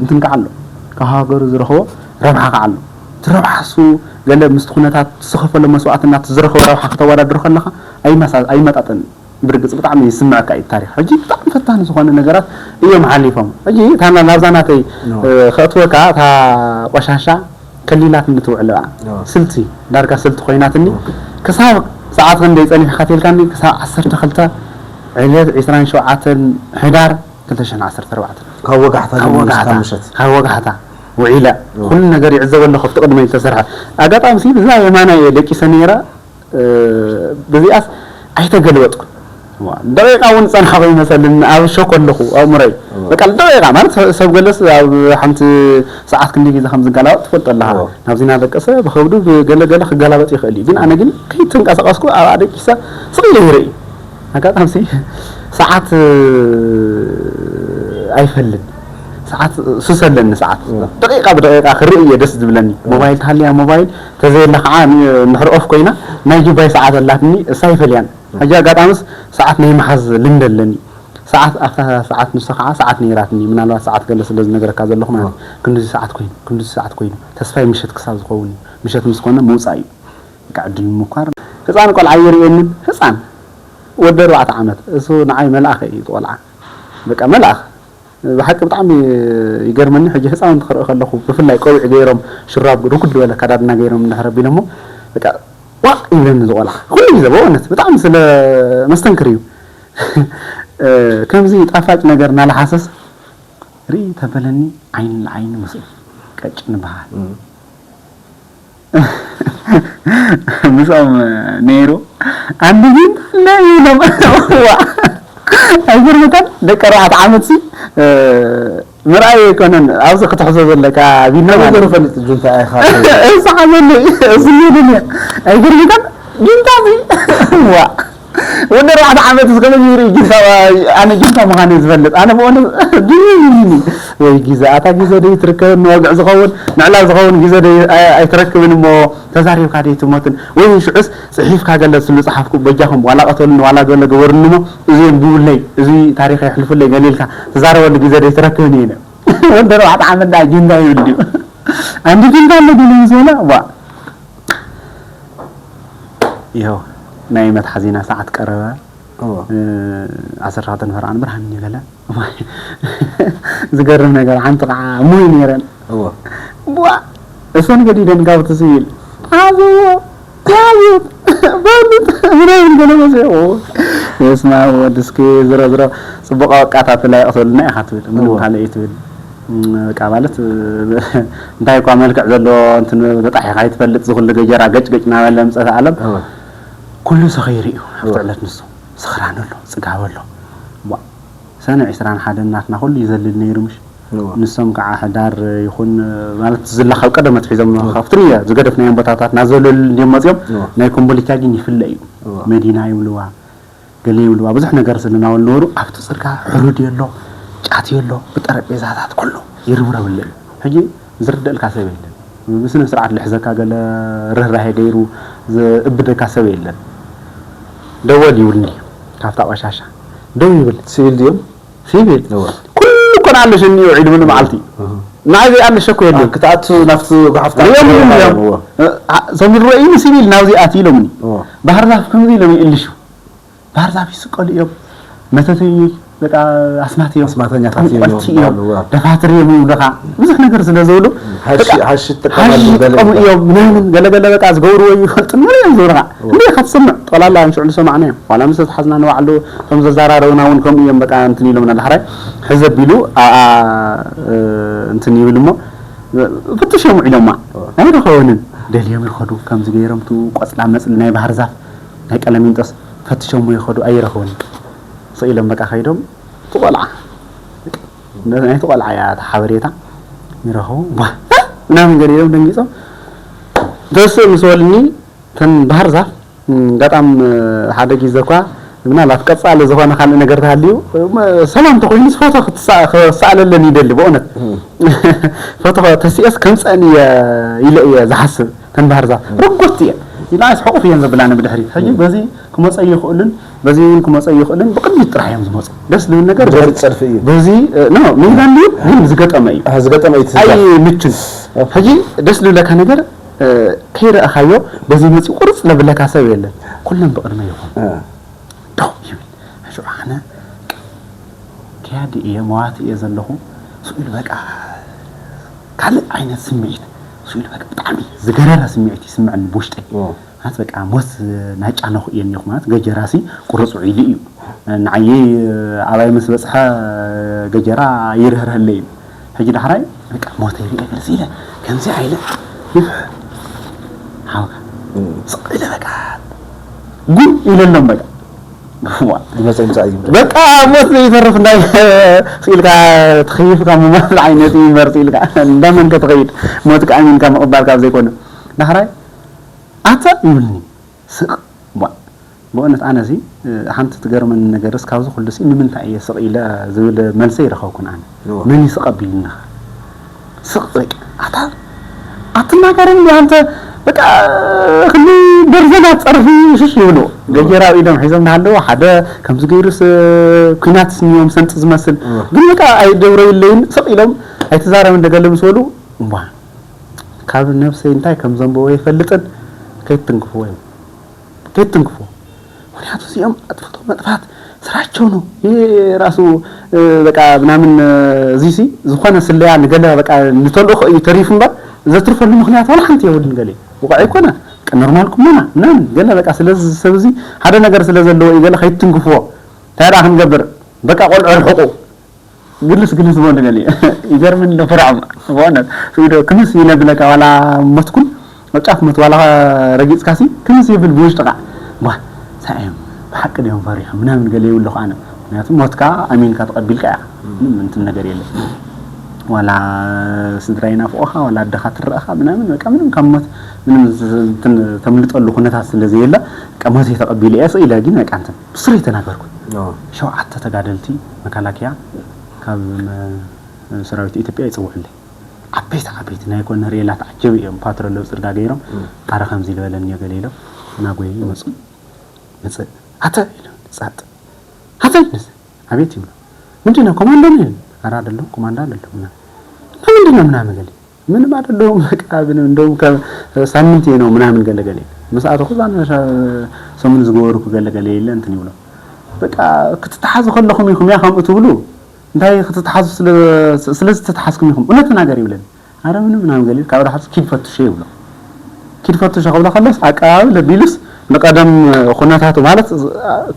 እንትን ከዓ ኣሎ ካብ ሃገሩ ዝረኽቦ ረብሓ ከዓ ኣሎ። እቲ ረብሓ እሱ ገለ ምስቲ ኩነታት ዝኸፈሎ መስዋዕትናት ዝረኽቦ ረብሓ ክተወዳድሮ ከለኻ ኣይመሳ- ኣይመጣጠን። ብርግጽ ብጣዕሚ ይስምዐካ እዩ ታሪኽ። ሕጂ ብጣዕሚ ፈታኒ ዝኾነ ነገራት እዮም ሓሊፎም። ሕጂ እታ ና- ናብዛ ናተይ ኖ። እ፣ ከእትወካ እታ ቆሻሻ ከሊላትኒ ትውዕል እያ። ኖ። ስልቲ ዳርጋ ስልቲ ኮይናትኒ ኖ። ክሳብ ሰዓት ክንደይ ጸኒሕካ ተልካኒ ክሳብ ዓሰርተ ክልተ ዕለት ዕስራን ሸውዓተን ሕዳር ክልተ ሽሕን ዓሰርተ ኣርባዕተን ካብ ወጋሕታ ካብ ጀሚሩ ወጋሕታ ክሳብ ምሸት። ካብ ወጋሕታ ውዒለ ኖ። ኩሉ ነገር ይዕዘበ ኣለኹ ኣብቲ ቅድመይ ዝተሰርሐ ኣጋጣሚ ሲ ብዛ የማናይ እየ ደቂሰ ነይረ። እ፣ ብዚኣስ ኣይተገልበጥኩን። ዋ፣ ደቂቃ እውን ዝጸንሓኹ ይመሰልን፣ ኣብ ሾክ ኣለኹ ኣእምሮይ። እወ። በቃ ደቂቃ ማለት ሰ-፣ ሰብ ገለስ ኣብ ሓንቲ ሰዓት ክንደይ ግዜ ከም ዝገላበጥ ትፈልጦ ኣለኻ። እወ። ናብዚ እናደቀሰ ብኸብዱ ብገለ ገለ ክገላበጥ ይኽእል እዩ። ግን ኣነ ግን ከይተንቀሳቐስኩ ኣብኣ ደቂሰ ስቕ ኢለ ይርኢ። ኣጋጣሚ ሲ ሰዓት፣ እ፣ ኣይፈልን። ሰዓት ሱስ ኣለኒ ሰዓት። እወ። ደቂቃ ብደቂቃ ክርኢ እየ ደስ ዝብለኒ። እወ። ሞባይል ተሃልያ ሞባይል ተዘየላ ከዓ ን-፣ እንድሕር ኦፍ ኮይና ናይ ጅባይ ሰዓት ኣላትኒ፣ እሳ ኣይፈልያን። ሕጂ ኣጋጣምስ ሰዓት ናይ ምሓዝ ልምዲ ኣለኒ። ሰዓት ኣብታ ሰዓት ንሱ ከዓ ሰዓት ነይራትኒ፣ ምናልባት ሰዓት ገለ ስለ ዝነገረካ ዘለኹ ማለት እዩ። ክንድዚ ሰዓት ኮይኑ፣ ክንድዚ ሰዓት ኮይኑ፣ ተስፋይ ምሸት ክሳብ ዝኸውን እዩ። ምሸት ምስ ኮነ ምውፃእ እዩ። በቃ ዕድል ምምኳር። ህፃን ቆልዓ የርእየንን፣ ህፃን ወዲ ኣርባዕተ ዓመት፣ እሱ ንዓይ መልኣኸ እዩ እቲ ቆልዓ። በቃ መልኣኽ። ብሓቂ ብጣዕሚ ይገርመኒ። ሕጂ ህፃውንቲ ክርኢ ከለኹ ብፍላይ ቆቢዕ ገይሮም ሽራብ ርጉድ ዝበለ ኣከዳድና ገይሮም እንድሕር ኣቢሎሞ በቃ ዋእ ይብለኒ ዝቆልዓ ኩሉ ግዜ በእውነት ብጣዕሚ ስለ መስተንክር እዩ። እ፣ ከምዚ ጣፋጭ ነገር እናለሓሰስ ርኢ ተበለኒ ዓይኒ ንዓይኒ ምስኡ ቀጭ ንበሃል። እም። ምስኦም ነይሩ ኣንዲ ጊንታ ኣለይ ኢሎም ዋ ኣይገርመካን ደቂ ኣርባዕተ ዓመት ሲ እ፣ ምርኣይ ኣይኮነን ኣብዚ ክትሕዞ ዘለካ ቢና ማለት ነገሩ ፈልጥ ጁንታ ኢኻ እሱ ሓዘለይ እሱ ይድን ኣይገርመካን ጊንታ ሲ ዋ ወዲ ኣርባዕተ ዓመት እስከ መጀመሪ ጊንታ ኣነ ጊንታ ምዃነ ዝፈልጥ ኣነ ብኦነ ድኒ ወይ ግዜ ኣታ ግዜ ደይ ትርከብን ንወግዕ ዝኸውን ንዕላ ዝኸውን ግዜ ደይ ኣይትረክብን እሞ ተዛሪብካ ደይ ትሞትን ወይ ሽዑስ ጽሒፍካ ገለ ስሉ ጸሓፍኩ በጃኹም ዋላ ቀተሉን ዋላ ገለ ገበሩኒ እሞ እዚኦም ብውለይ እዚ ታሪኽ የሕልፉለይ ገለ ኢልካ ተዛረበሉ ግዜ ደይ ትረክብን ኢለ ወዲ ኣርባዕተ ዓመት ዳ ጊንታ ይብል ድዩ ኣንዲ ጊንታ ኣሎ ገለ ምስ በለ ዋ ይኸው ናይ መትሓዚና ሰዓት ቀረበ። እዎ። እ፣ ዓሰርተ ክልተ ንፈርቓን ብርሃን እኒ በለ። ዝገርም ነገር ሓንቲ ከዓ ሙይ ነይረን። እዎ። ቧ! እሰን ገዲደን ካብ እቲ ስቢል ሓዝዎ! ያዙት! በሉት! ምናምን ገለ መሲልዎ። በስመ ኣብ ወወልድ እስኪ ዝሮ ዝሮ ፅቡቕ ኣወቃታትላ ይቕተሉና ኢኻ ትብል። ምንም እዎ። ካልእ ኣይትብል። እም፣ በቃ ማለት፣ እንታይ እኳ መልክዕ ዘለዎ እንትን በጣሒኻ ኣይትፈልጥ፣ ዝኹሉ ገጀራ ገጭ ገጭ እናበለ ምጸተ ኣለም፣ እወ። ኩሉ ሰኺሩ እዩ ኣብቲ እወ። ዕለት ንሱ። ስኽራን ኣሎ፣ ጽጋብ ኣሎ። ዋ፣ ሰነ ዕስራን ሓደን ናትና ኩሉ ይዘልል ነይሩ፣ ምሽ? ንሶም ከዓ ሕዳር ይኹን፣ ማለት፣ ዝላ ካብ ቀደም ኣትሒዞም ካብቲ ዝገደፍናዮም ቦታታት ናዘለሉ እንዲዮም መፂኦም። ናይ ኮምቦሊቻ ግን ይፍለ እዩ። መዲና ይብልዋ፣ ገለ ይብልዋ፣ ብዙሕ ነገር ስለናበሉ ነበሩ። ኣብቲ ፅርጋ ሕሩድ የሎ፣ ጫት የሎ፣ ብጠረጴዛታት ኩሉ ይርብረብለ እዩ። ሕጂ ዝርደልካ ሰብ የለን። ብስነ ስርዓት ልሕዘካ፣ ገለ ርህራሄ ገይሩ ዝእብደካ ሰብ የለን። ደወል ይብልኒ ካብታ ቆሻሻ ደው ይብል። ሲቪል ድዮም? ሲቪል። ኩሉ እኮ ንኣለሽ እኒኦ ኢሉ ምን መዓልቲ። ንዓይ ዘይኣለሽ እኮ የለን። ክትኣቱ ናብቲ ጉሓፍታ ሪኦም እዮም። እዋ። እ፣ አ፣ እዞም ዝረአዩኒ ሲቪል ናብዚ ኣት ኢሎምኒ። እዋ። ባህር ዛፍ ከምዚ ኢሎም ይእልሹ። ባህር ዛፍ ይስቀሉ እዮም። መተተኞች፣ በቃ፣ ኣስማት እዮም። ኣስማተኛታት እዮም ጠንቆልቲ እዮም። ይባሉ፣ እዋ። ደፋትር እዮም ይብሉኻ። ብዙሕ ነገር ስለ ዝብሉ፣ ሓሺ-፣ በቃ፣ ሓሺ ይጥቀማሉ፣ ሓሺ ገለ ይጥቀሙ ይባሉ። እዮም ምናምን፣ ገለ ገለ በቃ ዝገብርዎ ይፈልጡ፣ ምንም እዮም ዝብሉኻ። እዋ። እንዴ፣ ካብ ትሰምዕ፣ ጠቕላላ ንሽዑ ዝሰማዕናዮ። ዋላ ምስ ተሓዝና ንባዕሉ፣ እቶም ዘዘራረቡና እውን ከምኡ እዮም፣ በቃ፣ እንትን ኢሎምና። ዳሕራይ ሕዘ ቢሉ፣ ኣ-፣ ኣ-፣ እ፣ እንትን ይብል እሞ፣ ፍትሾም ውዒሎማ። እዋ። ኣይረኸቡንን። ደልዮም ይኸዱ፣ ከምዚ ገይሮም፣ እቲ ቆጽላ መጽሊ ናይ ባህር ዛፍ፣ ናይ ቀለሚንጦስ፣ ፈትሾሞ ይኸዱ፣ ኣይረኸቡንን። ስቕ ኢሎም በቃ ከይዶም፣ እቲ ቆልዓ፣ ናይቲ ቆልዓ እያ እታ ሓበሬታ፣ ይረኸቡ፣ ቧ፣ ምናምን ገለ ኢሎም ደንጊጾም፣ ተስእ ምስ በሉኒ፣ እተን ባህር ዛፍ፣ ም፣ ኣጋጣም፣ ሓደ ግዜ እኳ፣ ምናልባት ቀጻሊ ዝኾነ ካልእ ነገር ተሃልዩ፣ ም፣ ሰላም ተኾይኑስ ፎቶ ክትሳ-፣ ክሰኣለለን ይደሊ፣ ብእውነት። ፎቶ ተሲኤስ ከምጸን እየ ኢለ እየ ዝሓስብ፣ እተን ባህር ዛፍ። ርጉት እየ። ኢላ ኣስሕቑፍ እየን ዘብላኒ ብድሕሪት። ሕጂ በዚ ክመጸ ይኽእልን፣ በዚ እውን ክመጸ ይኽእልን፣ ብቕድሚት ጥራሕ እዮም ዝመጹ። ደስ ዝብል ነገር ድሕሪት ጸድፊ እዩ። በዚ፣ እ፣ ኖ፣ ሜዳ እንድዩ፣ ግን ዝገጠመ እዩ። ኣህ፣ ዝገጠመ እዩ እቲ ዛፍ። ኣይምቹን። ሕጂ ደስ ዝብለካ ነገር፣ እ፣ ከይረኣኻዮ በዚ መፂኡ ቁርፅ ለብለካ ሰብ የለን። ኩሎም ብቕድመ ይኹን። እ። ደው ይብል። ሽዑ ኣነ ከያዲ እየ፣ መዋቲ እየ ዘለኹ። ስኢሉ በቃ ካልእ ዓይነት ስምዒት፣ ስኢሉ በቃ ብጣዕሚ ዝገረረ ስምዒት ይስምዐኒ ብውሽጠይ። እ። ማለት በቃ ሞት ናጫነኹ እየ እኒኹ፣ ማለት ገጀራሲ ቁርፅ ውዒሉ እዩ። ንዓየይ ኣባይ ምስ በፅሐ ገጀራ ይርህርህለይ እዩ። ሕጂ ዳሕራይ በቃ ሞተይ ሪኤ ግልፂ ኢለ ከምዚ ኢለ ሓውካ ስቕ ኢለ በቃ ጉም ኢለሎም በቃ። ዋ። ይመጽእ ይምጻእ እዩ። በቃ ሞት ዘይተርፍ እንታይ ስኢልካ ተኸይፍካ ምማት ዓይነት እዩ መርጽ ኢልካ እንዳመን ከተኸይድ ሞትካ ኣሚንካ ምቕባል ካብ ዘይኮነ ዳሕራይ ኣታ ይብልኒ ስቕ ዋ። ብእውነት ኣነሲ ሓንቲ ትገርመኒ ነገርስ ካብዚ ኩሉሲ ንምንታይ እየ ስቕ ኢለ ዝብል መልሰ ይረኸብኩን ኣነ። እዎ። መን ይስቕ ኣቢሉኒ ኸ? ስቕ በቃ ኣታ ኣትናገርን እንዲ ኣንተ በቃ ክንዲ ደርዘናት ጸርፊ ሽሽ ይብሉ። እዎ። ገጀራ ኣብ ኢዶም ሒዞም እናሃለዉ ሓደ ከምዚ ገይሩስ ኲናት ስኒዎም ሰንጢ ዝመስል። እዎ። ግን በቃ ኣይደብረዩለይን ስቕ ኢሎም ኣይትዛረብን ደገለ ምስ በሉ እምቧ ካብ ነብሰይ እንታይ ከም ዘንብቦ ኣይፈልጥን ከይትንክፍዎ እዮም። ከይትንክፎ ምክንያቱ እዚኦም ኣጥፍቶ መጥፋት ስራቸው ነው። ይሄ ራሱ በቃ ምናምን እዚሲ ዝኾነ ስለያ ንገለ በቃ ንተልእኾ እዩ ተሪፉ እምበር ዘትርፈሉ ምክንያት ዋላ ሓንቲ የብሉን። ገለ ውቃዕ ይኮነ ኖርማል ኩመና ምናምን ገለ በቃ ስለዚ ሰብ እዚ ሓደ ነገር ስለ ዘለዎ እዩ ገለ ከይትንክፍዎ እንታይ ደኣ ክንገብር በቃ ቆልዑ ርሕቁ ግልስ ግልስ ዝበሉ ገለ ይገርምን ንፍርዖም ብእውነት ስኢዶ ክምስ ይነብለካ ዋላ ሞትኩን ኣብ ጫፍ ሞት ዋላ ረጊጽካሲ ክምስ ይብል ብውሽጥኻ ዋ ሳዮም ብሓቂ ድዮም ፈሪሖም ምናምን ገለ ይብለኹ ኣነ ምክንያቱ ሞትካ ኣሚንካ ተቐቢልካ እያ ምንም እንትን ነገር የለን ዋላ ስድራ ይናፍቆኻ ዋላ ኣደኻ ትረእኻ ምናምን በቃ ምንም ካብ ሞት ምንም እንትን ተምልጠሉ ኩነታት ስለ ዘየለ በቃ ሞተይ ተቐቢለ እየ ስኢለ ግን በቃ እንትን ብስሪ ተናገርኩ ሸውዓተ ተጋደልቲ መከላከያ ካብ ሰራዊት ኢትዮጵያ ይፅውዕለይ ዓበይቲ ዓበይቲ ናይ ኮነሬላት ዓጀብ እዮም ፓትሮል ኣብ ፅርጋ ገይሮም ኣረ ከምዚ ዝበለኒ ገለ ኢሎም ናጎየ ይመፁ ምፅእ ኣተ ኢሎም ፃጥ ኣተ ይነስ ኣቤት ይብሉ ምንድን ነው ኮማንዶ ነው አረ አይደለም ኮማንዶ አይደለም ምናምን ምንድን ነው ምናምን ገለ ምንም አይደለሁም በቃ ምንም እንደውም ከሳምንት ነው ምናምን ገለገለ መስኣተኹ ዛን ሰሙን ዝገበርኩ ገለገለ የለ እንትን ይብሎ በቃ ክትተሓዙ ከለኹም ኢኹም ያ ከምኡ ትብሉ እንታይ ክትተሓዙ ስለ ዝተተሓዝኩም ኢኹም እውነት ተናገር ይብለኒ ኣረ ምንም ምናምን ገለ ካብ ራሓት ኪድ ፈትሾ ይብሎ ኪድ ፈትሾ ከብሎ ከለስ ኣቀባብል ለቢሉስ ንቀደም ኩነታቱ ማለት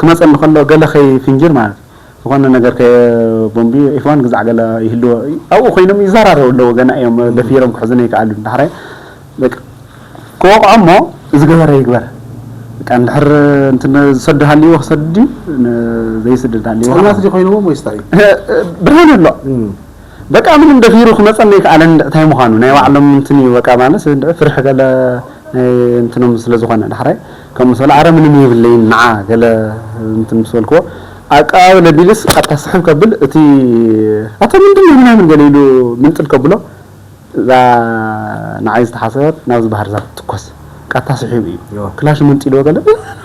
ክመፀኒ ከሎ ገለ ከይፍንጅር ማለት ዝኾነ ነገር ከቦምቢ ኢፍዋን ግዛዕ ገለ ይህልዎ ኣብኡ ኮይኖም ይዘራረቡ ኣለዉ ገና እዮም ደፊሮም ክሕዙን ይከኣሉ ዳሕራይ በቃ ክወቕዖ እሞ ዝገበረ ይግበር በቃ እንድሕር እንትን ዝሰዱ ሃልይዎ ክሰዱ ድዩ፣ ን-፣ ዘይስደድ ሃልይዎ ከዓ። ጸልማት ድዩ ኮይንዎም ወይስ እንታይ እዩ? እ፣ እ፣ ብርሃን ኣሎ። እም፣ በቃ ምንም ደፊሩ ክመጸኒ ኣይከኣለን። እንታይ ምዃኑ ናይ ባዕሎም እንትን እዩ። በቃ ማለት እንደ ፍርሒ ገለ ናይ እንትኖም ስለ ዝኾነ ዳሕራይ ከምኡ ምስ በለ ኣረ ምንም የብለይን ንዓ ገለ እንትን ምስ በልክዎ ኣቀባበል ኣቢልስ ቀጥታ ስሕብ ከብል እቲ ኣቶ ምንድን ነው ምናምን ገለ ኢሉ ምንጥል ከብሎ እዛ ንዓይ ዝተሓሰበት ናብዚ ባህር ዛፍ ትኮስ ቀጥታ ስሒቡ እዩ። ዮ። ክላሽ ምንጢልዎ ገለ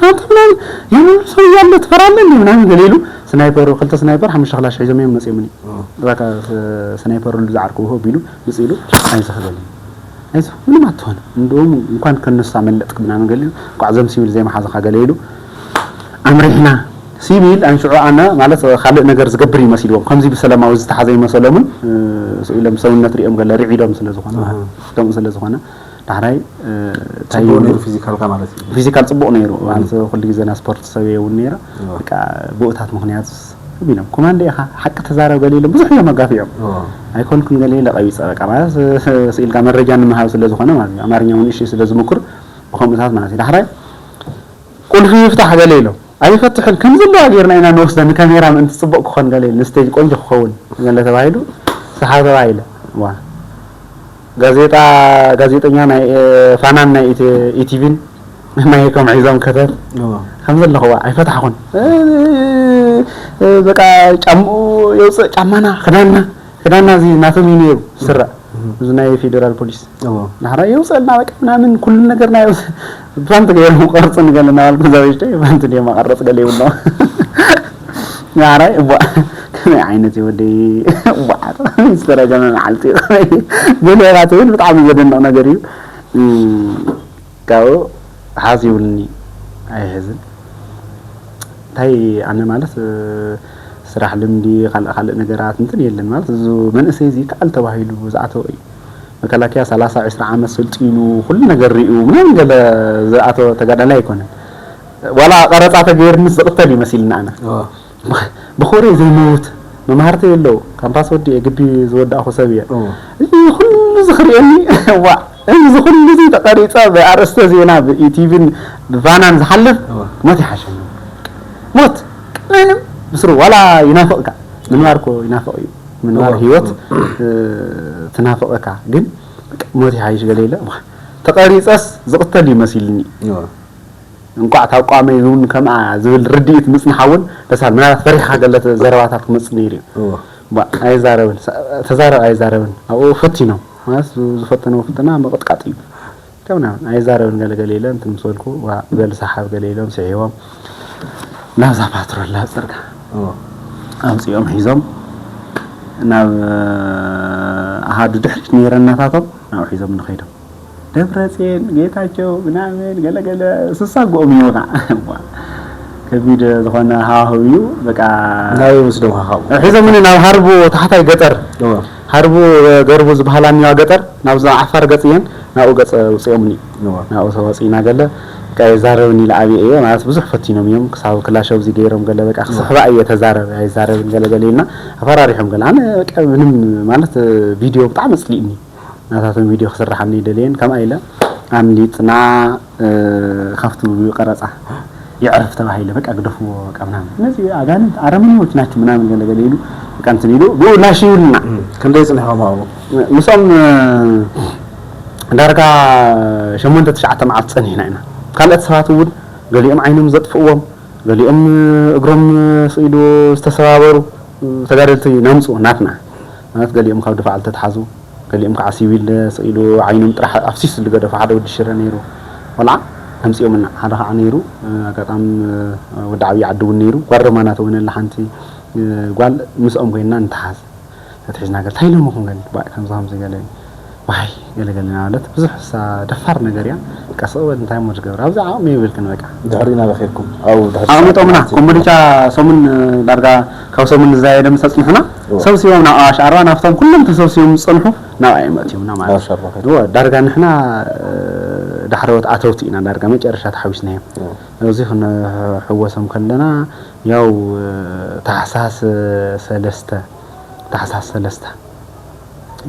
ኣንተ ምናምን የምር ሰው እያለ ትፈራለህ እንዴ ምናምን ገለ ኢሉ ስናይፐሩ ክልተ ስናይፐር ሓሙሽተ ክላሽ ሒዞም እዮም መፅዮምኒ። ኦ፣ እዛ ከ ስናይፐር ሉ ዝዓርኩ ውህብ ኢሉ ብፅ ኢሉ ኣይዞህ በለኒ። ኣይዞህ ምንም ኣትሆን እንደውም እንኳን ከነሱ ኣመለጥክ ምናምን ገለ ኢሉ እንኳዕ ዘም ሲቪል ዘይመሓዘኻ ገለ ኢሉ ኣምሪሕና ሲቪል ኣንሽዑ ኣነ ማለት ካልእ ነገር ዝገብር ይመሲልዎም ከምዚ ብሰላማዊ ዝተሓዘ ይመሰሎምን እ፣ ኢሎም ሰውነት ሪኦም ገለ ርዒዶም ስለ ዝኾነ ኣሃ። ከምኡ ስለ ዝኾነ ዳሕራይ እ፣ እንታይ ጽቡቅ ይብሉ? ነይሩ ፊዚካልካ ማለት እዩ። ፊዚካል ጽቡቅ ነይሩ ማለት ኩሉ ግዜ ና ስፖርት ሰብ እውን ነይረ እዎ። በቃ ብኡታት ምክንያት ኢሎም ኮማንዶ ኢኻ ሓቂ ተዛረብ ገለ ኢሎም ብዙሕ እዮም ኣጋፊዖም እዎ። ኣይኮንኩን ገለ ኢለ ቀቢፀ በቃ ማለት ስኢልካ መረጃ ንምሃብ ስለ ዝኾነ ማለት እዩ ኣማርኛ እውን እሺ ስለ ዝምኩር ብከምኡታት ማለት እዩ ዳሕራይ ቁልፊ ይፍታሕ ገለ ኢሎም ኣይፈትሕን ከም ዘለዋ ጌርና ኢና ንወስደ ንካሜራ ምእንቲ ጽቡቅ ክኾን ገለ ኢሉ ንስቴጅ ቆንጆ ክኸውን ገለ ተባሂሉ ሰሓብ ተባሂለ ዋ ጋዜጣ ጋዜጠኛ ናይ እ፣ ፋናን ናይ ኢቲ- ኢቲቪን ማይኮም ሒዞም ከተት እዎ። ከም ዘለኹዋ ኣይፈታሕኹን እ፣ እ፣ በቃ ጫምኡ የውፅእ ጫማና ክዳንና ክዳንና እዚ ናቶም እዩ ነይሩ ስረ እዚ ናይ ፌዴራል ፖሊስ እዎ። ናሕራ የውፅእልና በቃ ምናምን ኩሉ ነገርና የውፅእ ፋንት ገይሮም ቀርፅ ንገለ እናባልኩ እዛ ውሽጢ ፋንት ድዮም መቐረፅ ገለ ይብሎ ናሕራይ እቧ ከመይ ዓይነት እዩ ወደይ እቧ ዝተረገመ መዓልቲ እዩ ከመይ ገለ ኢኻ ትብል ብጣዕሚ ዘደንቕ ነገር እዩ እም፣ ካብኡ ሓዚውኒ ኣይሕዝን እንታይ ኣነ ማለት እ፣ ስራሕ ልምዲ ካልእ ካልእ ነገራት እንትን የለን ማለት እዚ መንእሰይ እዚ ይከኣል ተባሂሉ ዝኣተወ እዩ መከላከያ ሰላሳ ዕስራ ዓመት ሰልጢኑ ኩሉ ነገር ሪኡ ምናምን ገለ ዝኣተወ ተጋዳላይ ኣይኮነን ዋላ ቀረፃ ተገይርንስ ዝቕተል እዩ መሲልና ኣነ እዎ። ብኾሬ ዘይመውት መምሃርተይ ኣለዉ ካምፓስ ወዲኤ ግቢ ዝወዳእኹ ሰብ እየ እዎ። እዚ ኩሉ እዚ ክርእየኒ ዋ እዚ ኩሉ እዚ ተቐሪፀ ብኣርእስተ ዜና ብኢቲቪን ብፋናን ዝሓልፍ እዎ። ሞት ይሓሸኒ ሞት ምንም ምስሩ ዋላ ይናፍቕካ ምንባር ኮ ይናፍቕ እዩ ምንባር እዎ። ህይወት እ፣ ትናፍቐካ ግን በቃ ሞት ይሓይሽ ገለ ኢለ ዋ፣ ተቐሪፀስ ዝቕተል እዩ መሲልኒ እዎ። እንቋዕ ታቋመይ እውን ከምኣ ዝብል ርድኢት ምፅንሓ እውን ደሳል ምናልባት ፈሪሕካ ገለ ዘረባታት ክመፅእ ነይሩ እዩ እዎ። ባ ኣይዛረብን ሳ- ተዛረብ ኣይዛረብን ኣብኡ ፈቲኖም ማለት ዝ- ዝፈተነዎ ፈተና ምቕጥቃጥ እዩ ከምና ኣይዛረብን ገለገለ ኢለ እንትን ምስ በልኩ ዋ በል ሰሓብ ገለ ኢሎም ስሒቦም ናብዛ ፓትሮል ናብ ፅርጋ እዎ። ኣምፅኦም ሒዞም ናብ ኣሃዱ ድሕሪት ነይረ እናታቶም ናብኡ ሒዞም ንኸይዶም ደብረፅዮን ጌታቸው ምናምን ገለገለ ስሳ ጎኦም እዩ ከዓ ከቢድ ዝኾነ ሃዋህው እዩ በቃ ናበይ ወስዶምካ ካብኡ? ሒዞምኒ ናብ ሃርቡ ታሕታይ ገጠር እዎ። ሃርቡ ገርቡ ዝበሃላ እኒዋ ገጠር ናብዛ ዓፋር ገፅ እየን ናብኡ ገፅ ውፅኦምኒ እዎ። ናብኡ ተዋፂእና ገለ በቃ የዛረብኒ ኢለ ኣብየ እየ ማለት ብዙሕ ፈቲኖም እዮም ክሳብ ክላሸው እዚ ገይሮም ገለ በቃ ክስሕባ እየ ተዛረብ ኣይዛረብን ገለ ገለ ኢልና ኣፈራሪሖም ገለ ኣነ በቃ ምንም ማለት ቪድዮ ብጣዕሚ ኣፅሊእኒ ናታቶም ቪድዮ ክስርሓኒ ደልየን ከምኣ ኢለ ኣምሊጥና እ፣ ካብቲ ቀረፃ ይዕረፍ ተባሂለ በቃ ግደፍዎ በቃ ምናምን እነዚህ አጋንንት አረመኔዎች ናቸው ምናምን ገለ ገለ ኢሉ በቃ እንትን ኢሉ ብኡ ላሽ ይብልና ክንደይ ፅኒሖም ኣብኡ? ምስኦም እ፣ ዳርጋ ሸሞንተ ትሽዓተ መዓልቲ ፀኒሕና ኢና ካልኦት ሰባት እውን ገሊኦም ዓይኖም ዘጥፍእዎም ገሊኦም እግሮም ስኢሉ ዝተሰባበሩ ተጋደልቲ ነምፅኡ ናትና ማለት ገሊኦም ካብ ድፋዕ ዝተትሓዙ ገሊኦም ከዓ ሲቪል ስኢሉ ዓይኖም ጥራሕ ኣፍሲስ ዝገደፉ ሓደ ወዲ ሽረ ነይሩ ቆልዓ ኣምፅኦምና ሓደ ከዓ ነይሩ ኣጋጣሚ ወዲ ዓብዪ ዓዲ እውን ነይሩ ጓል ሮማና ተወነላ ሓንቲ ጓል ምስኦም ኮይንና ንተሓዝ ተትሒዝና ገለ እንታይ ኢሎምኹም ገለ ባእ ከምዚ ከምዚ ገለ ዋይ ገለ ገለ ማለት ብዙሕ እሳ ደፋር ነገር እያ ቀስ በል እንታይ እሞ ዝገብር ኣብዚ ዓቕሚ የብልክን በቃ ድሕሪና ረኺብኩም ኣብኡ ድሕሪ ኣቕሚጦምና ሰዓት ኮምቦልቻ ሰሙን ዳርጋ ካብ ሰሙን ዝዛየደ ምስ ኣፅንሑና እዎ። ሰብሲቦም ናብ ኣዋሽ ኣርባ ናብቶም ኩሎም ተሰብሲቦም ዝፀንሑ ናብኣ እዮም ኣእትዮምና ማለት ኣዋሽ ኣርባ ከ? እዎ ዳርጋ ንሕና ዳሕረወት ኣተውቲ ኢና ዳርጋ መጨረሻ ተሓዊስናዮም እዎ። እዚ ክንሕወሶም ከለና ያው ታሕሳስ ሰለስተ ታሕሳስ ሰለስተ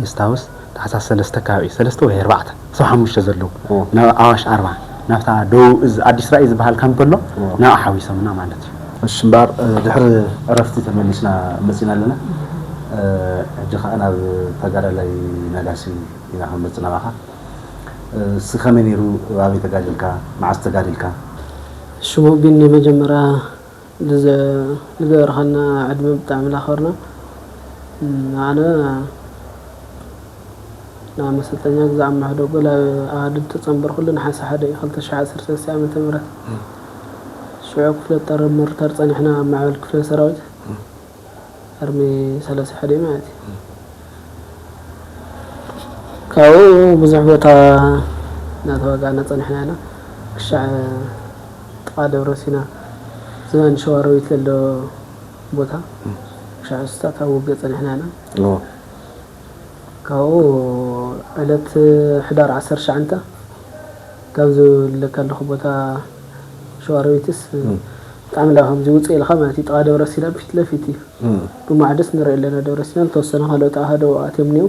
የስታውስ ታሕሳስ ሰለስተ ከባቢ ሰለስተ ወይ ኣርባዕተ ክሳብ ሓሙሽተ ዘለዉ ኦ። ናብ ኣዋሽ ኣርባ ናብታ ደቡብ እዝ ኣዲስ ራእይ ዝበሃል ካምፕ ኣሎ፣ እዎ። ናብኣ ሓዊሶምና ማለት እዩ። እሺ፣ እምበኣር፣ እ፣ ድሕሪ ዕረፍቲ ተመሊስና መጺና ኣለና። እ፣ ሕጂ ኸኣ ናብ ተጋዳላይ ነጋሲ ኢና ክንመጽእ ናባኻ። እ፣ እስኪ ከመይ ነይሩ? ኣበይ ተጋዲልካ? መዓስ ተጋዲልካ? ሽሙ ቢኒ መጀመርያ ንዘ-፣ ንገበርኻና ዕድመ ብጣዕሚ ላኸርና። እም፣ ኣነ ናብ መሰልጠኛ ግዛዕ ማሕዶ ጎል ኣብ ኣሃዱ ተጸንበርኩሉ ነሓሰ ሓደ እዩ፣ ክልተ ሽሕ ዓሰርተ ሰለስተ ዓመተ ምህረት። እም። ሽዑ ክፍለ ጦር ሞርታር ጸኒሕና ኣብ ማዕበል ክፍለ ሰራዊት። እም። ኣርሚ ሰላሳ ሓደ ማለት እዩ። እም። ካብኡ ብዙሕ ቦታ እናተዋጋእና ጸኒሕና ኢና። ክሻዕ ጥቓ ደብረ ሲና ዝባን ሸዋሮቢት ዘሎ ቦታ፣ እም። ክሻዕ ስታት ኣብ ውግእ ጸኒሕና ኢና። እዎ። ካብኡ ዕለት ሕዳር ዓሰርተ ትሽዓተ ካብ ዝብለካ ኣለኹ ቦታ ሸዋሮቢትስ እም። ብጣዕሚ እንዳ ከምዚ ውፅእ ኢልካ ማለት እዩ። ጥቓ ደብረ ሲና ፊት ለፊት እዩ። እም። ብማዕድስ ንርኢ ኣለና ደብረ ሲና፣ ዝተወሰነ ካልኦት ኣሃዶ ኣትዮም እኒው፣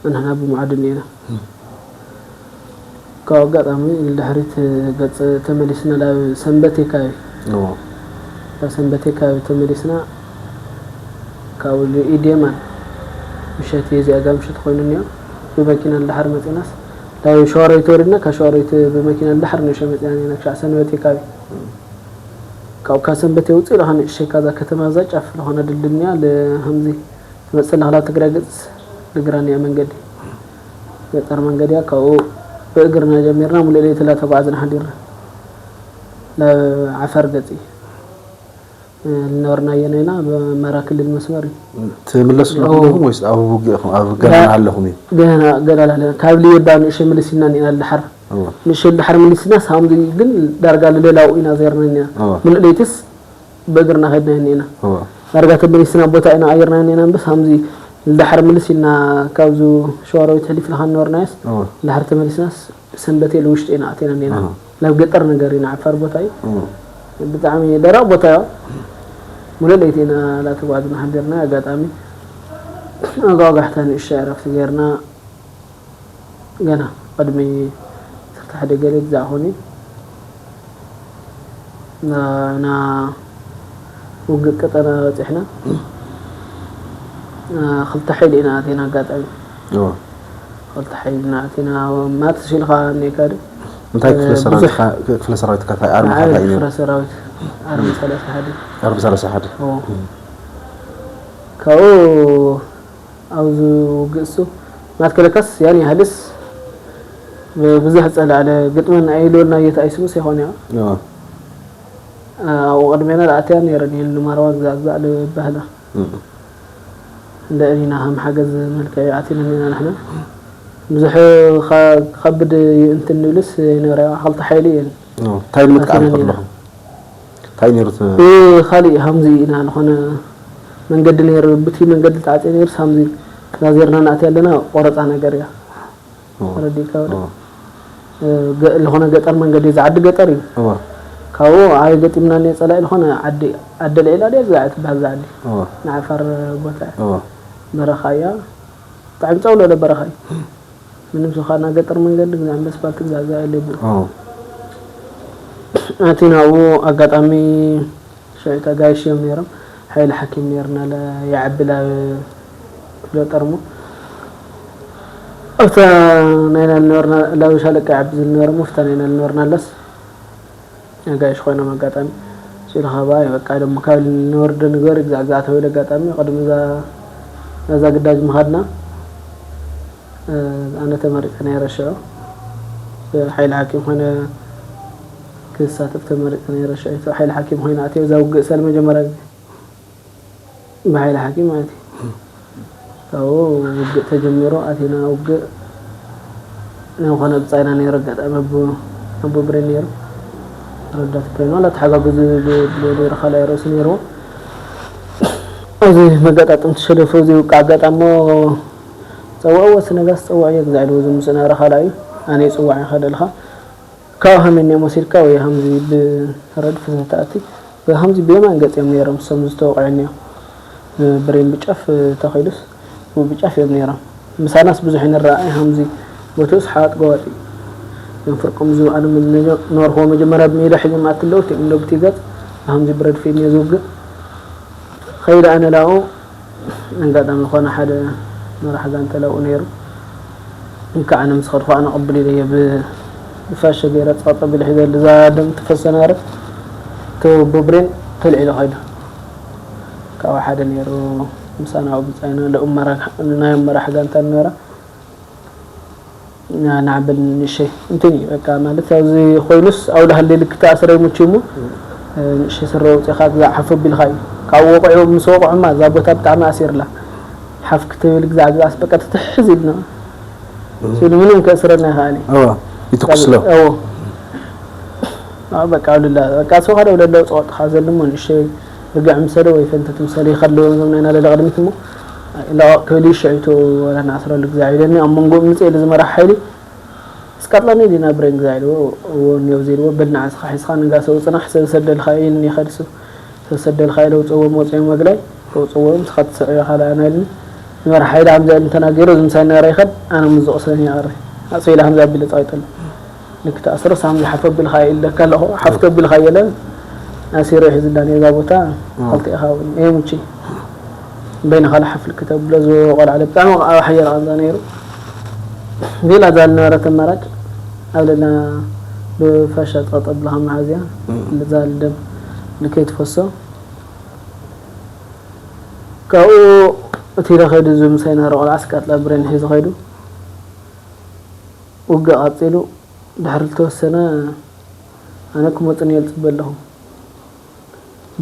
ንሕና ብማዕዱ እኒኤና። እም። ካብ ኣጋጣሚ ንድሕሪት ገጽ ተመሊስና ናብ ሰንበቴ ከባቢ። እዎ። ናብ ሰንበቴ ከባቢ ተመሊስና፣ ካብኡ ኢድ የማን ምሸት፣ የዚኣ ጋ ምሸት ኮይኑ እኒኦ፣ ብመኪና ንድሓር መጺናስ፣ ናብ ሸዋሮቢት ወሪድና፣ ካብ ሸዋሮቢት ብመኪና ንድሓር ንእሽቶ መጺና እኒና፣ ክሻዕ ሰንበቴ ከባቢ። እም። ካብኡ ካብ ሰንበቴ ውጽእ ኢልኻ ንእሽተይ ካዛ ከተማ እዛ ጫፍ ዝኾነ ድልድል እኒኣ፣ ለ-፣ ከምዚ ትመጽእ ኣለኻ ናብ ትግራይ ገጽ ልግራን እያ መንገዲ። ገጠር መንገዲ እያ። ካብኡ ብእግርና ጀሚርና ሙሉእ ለይቲ ላ ተጓዕዝና ሓዲርና። ናብ ዓፋር ገጽ እዩ። እ፣ ዝነበርናዮ ነና ብኣማራ ክልል መስመር እዩ። ትምለሱ ኣለኹም ዲኹም ወይስ ኣብ ውግእ ኢኹም? ኣብ ገና ገና ኣለኹም እዩ? ገና፣ ገና ኣለና። ካብ ልየባ ንእሽተይ ምልስ ኢልና እኒና ልድሓር። እዎ። ንእሽተይ ልድሓር ምልስ ኢልና፣ ሳምዚ ግን ዳርጋ ልሌላው ኢና ዘይርና እኒና። እዎ። ሙሉእ ለይትስ ብእግርና ከድና እኒና። እዎ። ዳርጋ ተመሊስና ቦታ ኢና ቀይርና እኒና እምበስ፣ ሳምዚ ልድሓር ምልስ ኢልና ካብዙ ሸዋሮቢት ሕሊፍና ካብ ነበርናዮስ፣ እዎ። ልድሓር ተመሊስናስ ሰንበቴ ልውሽጢ ኢና ኣቲና እኒና። እዎ። ናብ ገጠር ነገር ኢና፣ ዓፋር ቦታ እዩ። እዎ። ብጣዕሚ ደረቕ ቦታ እዩ። ሙሉእ ለይቲ ኢና ላተጓዕዝና ሓዲርና። ኣጋጣሚ ኣጓጓሕታ ንእሽተይ ዕረፍቲ ጌርና፣ ገና ቅድሚ ዓሰርተ ሓደ ገለ ግዛዕ ኾነ፣ ና-፣ ና ውግእ ቀጠና በጺሕና። ና ክልተ ሓይሊ ኢና ኣቲና ኣጋጣሚ። እዎ። ክልተ ሓይሊ ኢና ኣቲና፣ ማትስ ኢልካ እኒኤካ ዶ? እንታይ ክፍለ እ፣ ሰራዊት ብዙሕ ካ-፣ ክፍለ ሰራዊት ካ-፣ እንታይ ኣርሚ ንዓይ ካ-፣ እንታይ እዩ ነይሩ? ክፍለ ሰራዊት ኣርሚ ሰላሳ ሓደ። ኣርሚ ሰላሳ ሓደ። እዎ። እም። ካብኡ ኣብዚ ውግእ እሱ ማትከለካስ ያን ያህልስ ብዙሕ ጸላለ ግጥመን ኣይልወልና የት ኣይስምስ ይኾን እያ። እዎ። ኣብኡ ቅድሜና ኣትያ ነይረን እየን ንማርዋ ግዛዕ ግዛዕ ልበህላ። እም። እንደ እኒና ከም ሓገዝ መልክዕ ኣቲና እኒና ንሕና። ብዙሕ ኸ-፣ ከብድ እንትን ንብልስ ይነበረ ክልተ ሓይሊ እየን። እዎ። እንታይ ንምጥቃም ኣቲና እኒና። ከለኹም? እንታይ ነይሩ እቲ ብኻሊእ ሃምዚ ኢና ዝኾነ መንገዲ ነይሩ፣ ብቲ መንገዲ ተዓጽዮ ነይሩ፣ ሃምዚ ናዜርና ንኣትያ ኣለና ቆረጻ ነገር እያ። እዎ። ተረዲእካ ወደ? እዎ። እ፣ ገ-፣ ዝኾነ ገጠር መንገዲ፣ እዚ ዓዲ ገጠር እዩ። እዎ። ካብኡ ኣበይ ገጢምና እኒኦ ጸላኢ ዝኾነ ዓዲ፣ ዓዲ ልዒላ ድያ እዛ ትበሃል እዛ ዓዲ? እዎ። ንዓፋር ቦታ እያ። እዎ። በረኻ እያ። ብጣዕሚ ጸው ዝበለ በረኻ እዩ። ምንም ዝኾነ ገጠር መንገዲ፣ ግዛዕ ኣስፓልት፣ ግዛዕ፣ ግዛዕ የለ ይብሉ። እዎ። ኣቲ ናብኡ ኣጋጣሚ ሽዑ ተጋይሽ እዮም ነይሮም። ሓይሊ ሓኪም ነይርና፣ ለ-፣ ይዓቢ ላብ ክፍለ ጦር እሞ፣ ኣብታ ናይና ልነበርና፣ ላብ ሻለቃ ይዓቢ ዝነበረ እሞ፣ ኣብታ ናይና ልነበርና ኣለስ፣ ኣጋይሽ ኮይኖም ኣጋጣሚ፣ ሲሉ ኸባ፣ በቃ፣ ደሞ ካብ ንወርደ ንግበር፣ ግዛዕ፣ ግዛዕ ተባሂሉ ኣጋጣሚ፣ ቅድሚ እዛ፣ ነዛ ግዳጅ ምኻድና፣ እ፣ ኣነ ተመሪጸ ነይረ ሽዑ። ብሓይሊ ሓኪም ኮይነ ክሳተፍ ተመሪጸ ነይረ ሽዑ። ሓይሊ ሓኪም ኮይነ ኣትየ እዛ ውግእ ሰለ መጀመርያ ግዜ። ብሓይሊ ሓኪም ማለት እዩ። ካብኡ ውግእ ተጀሚሩ፣ ኣቲና ውግእ ናይ ዝኾነ ብጻይና ነይሩ ኣጋጣሚ ኣቦ፣ ኣቦ ብሬን ነይሩ። ረዳት ብሬን ዋላ ተሓጋግዙ ብ-፣ ብ-፣ ብ-፣ ርኻላ ርእሲ ነይርዎ። ኣብዚ መጋጣጥም ተሸደፉ፣ እዚ ውቃ ኣጋጣሞ ጸውዕዎ፣ ስነጋስ ጸውዕዮ፣ ግዛዕ ኢልዎ ዝምስና ርኻላ እዩ። ኣነ ይጽዋዕ ይኸደልካ። ካብ ሃመኛ መሲልካ ወይ ሃምዚ ብረድፊ ተኣቲ፣ ወይ ሃምዚ ብየማን ገጽ እዮም ነይሮም፣ እሶም ዝተወቕዐ እኒኦ። ብሬን ብጫፍ ተኺሉስ፣ ብጫፍ እዮም ነይሮም። ምሳናስ ብዙሕ ይንረኣይ፣ ሃምዚ ቦትኡስ ሓጥ ጎባጥ እዩ። ፍርቆም ዝብኣሉ ነበርክዎ። መጀመርያ ብሜዳ ሒዞም ኣትለዉ እቲኦም እንዶ ብቲ ገጽ ብሃምዚ ብረድ ፊልም እየ ዝውግእ። ኸይደ ኣነ ላኡ ኣጋጣሚ ዝኾነ ሓደ መራሕ ጋንታ ላኡ ነይሩ። እንካ ኣነ ምስ ኸድኩ ኣነ ቅብል ኢለየ ብ- ብፋሸ ገይረ ጸቕጠ ቢለ ሒዘሉ እዛ ደም ትፈሰ ነበረ። እቶ ብብሬን ተልዒሉ ኸይዱ። ካብኡ ሓደ ነይሩ ምሳና ኣብኡ ብጻይና ለኡም መራሕ- ናዮም መራሕ ጋንታ ነበረ። ና- ናዕበል ንእሸይ እንትን እዩ በቃ ማለት ኣብዚ ኮይኑስ ኣውላ ሃሌ ልክተ ኣስረ ይሙች እሞ ንእሸይ ስረ ውፅኻ ግዛዕ ሓፍ ኣቢልካ እዩ ካብ ወቕዑ ምስ ወቕዑማ እዛ ቦታ ብጣዕሚ ኣሲርላ ሓፍ ክትብል ግዛዕ ግዛዕ በቃ ትትሕዝ ኢልና ስሉ ምንም ከእስረና ይኽኣል እዩ ይትኩስሎ በቃ ኣውልላ በቃ ሰው ሓደ ውለላ ውፅቐጥኻ ዘልሞ ንእሸይ ርግዕ ምሰለ ወይ ፈንተት ምሰለ ይኸለዎም ዞም ናይና ለለ ቅድሚት እሞ ለቐቕ ክብል እዩ ሽዑ ወላ ንኣስረሉ ግዛዕ ኢለኒ ኣብ መንጎ ምፅእ ኢሉ ዝመራሕ ሓይሊ ስቀጥለኒ ዲና ብሬን ግዛዕ ኢልዎ እዎ እኒኦ ዘይልዎ በል ንዓስኻ ሒዝኻ ንጋሰ ውፅናሕ ሰብ ሰደልካ ኢልኒ ይኸድ እሱ ሰብ ሰደልካ ኢለ ውፅዎም ወፅኦም መግላይ ውፅዎም ንስኻ ትስዕዮ ካልኣ ናይልኒ ዝመራሕ ሓይሊ ሃምዛ ኢሉ እንተናገይሮ እዚ ምሳይ ነበረ ይኸድ ኣነ ምስ ዝቕሰኒ ይቐሪ ኣፀ ኢለ ሃምዛ ኣቢለ ፀቒጠሉ ንክትኣስሮ ሳም ዝሓፍ ኣቢልካ ኢለካ ኣለኹ ሓፍ ተቢልካ የለ ኣሲሮ ይሕዝላ ነዛ ቦታ ክልተ ኢኻ እውን እየ ሙቺ በይንኻ ልሓፍ ልክተብሎ ዝወቆል ዓለ ብጣዕሚ ኣብ ሓየር ቃንዛ ነይሩ ሌላ እዛ ዝነበረት ኣማራጭ ኣብ ለና ብፋሻ ጠጠ ብልኻ መሓዝያ እዛ ልደም ልከይትፈሶ ካብኡ እቲ ኢለ ከይዱ እዚ ምሳይ ነረ ቆልዓ ስቃጥላ ብሬን ሒዙ ከይዱ ውግእ ቀፂሉ ድሕሪ ዝተወሰነ ኣነ ክመፁኒ እየ ዝፅበ ኣለኹ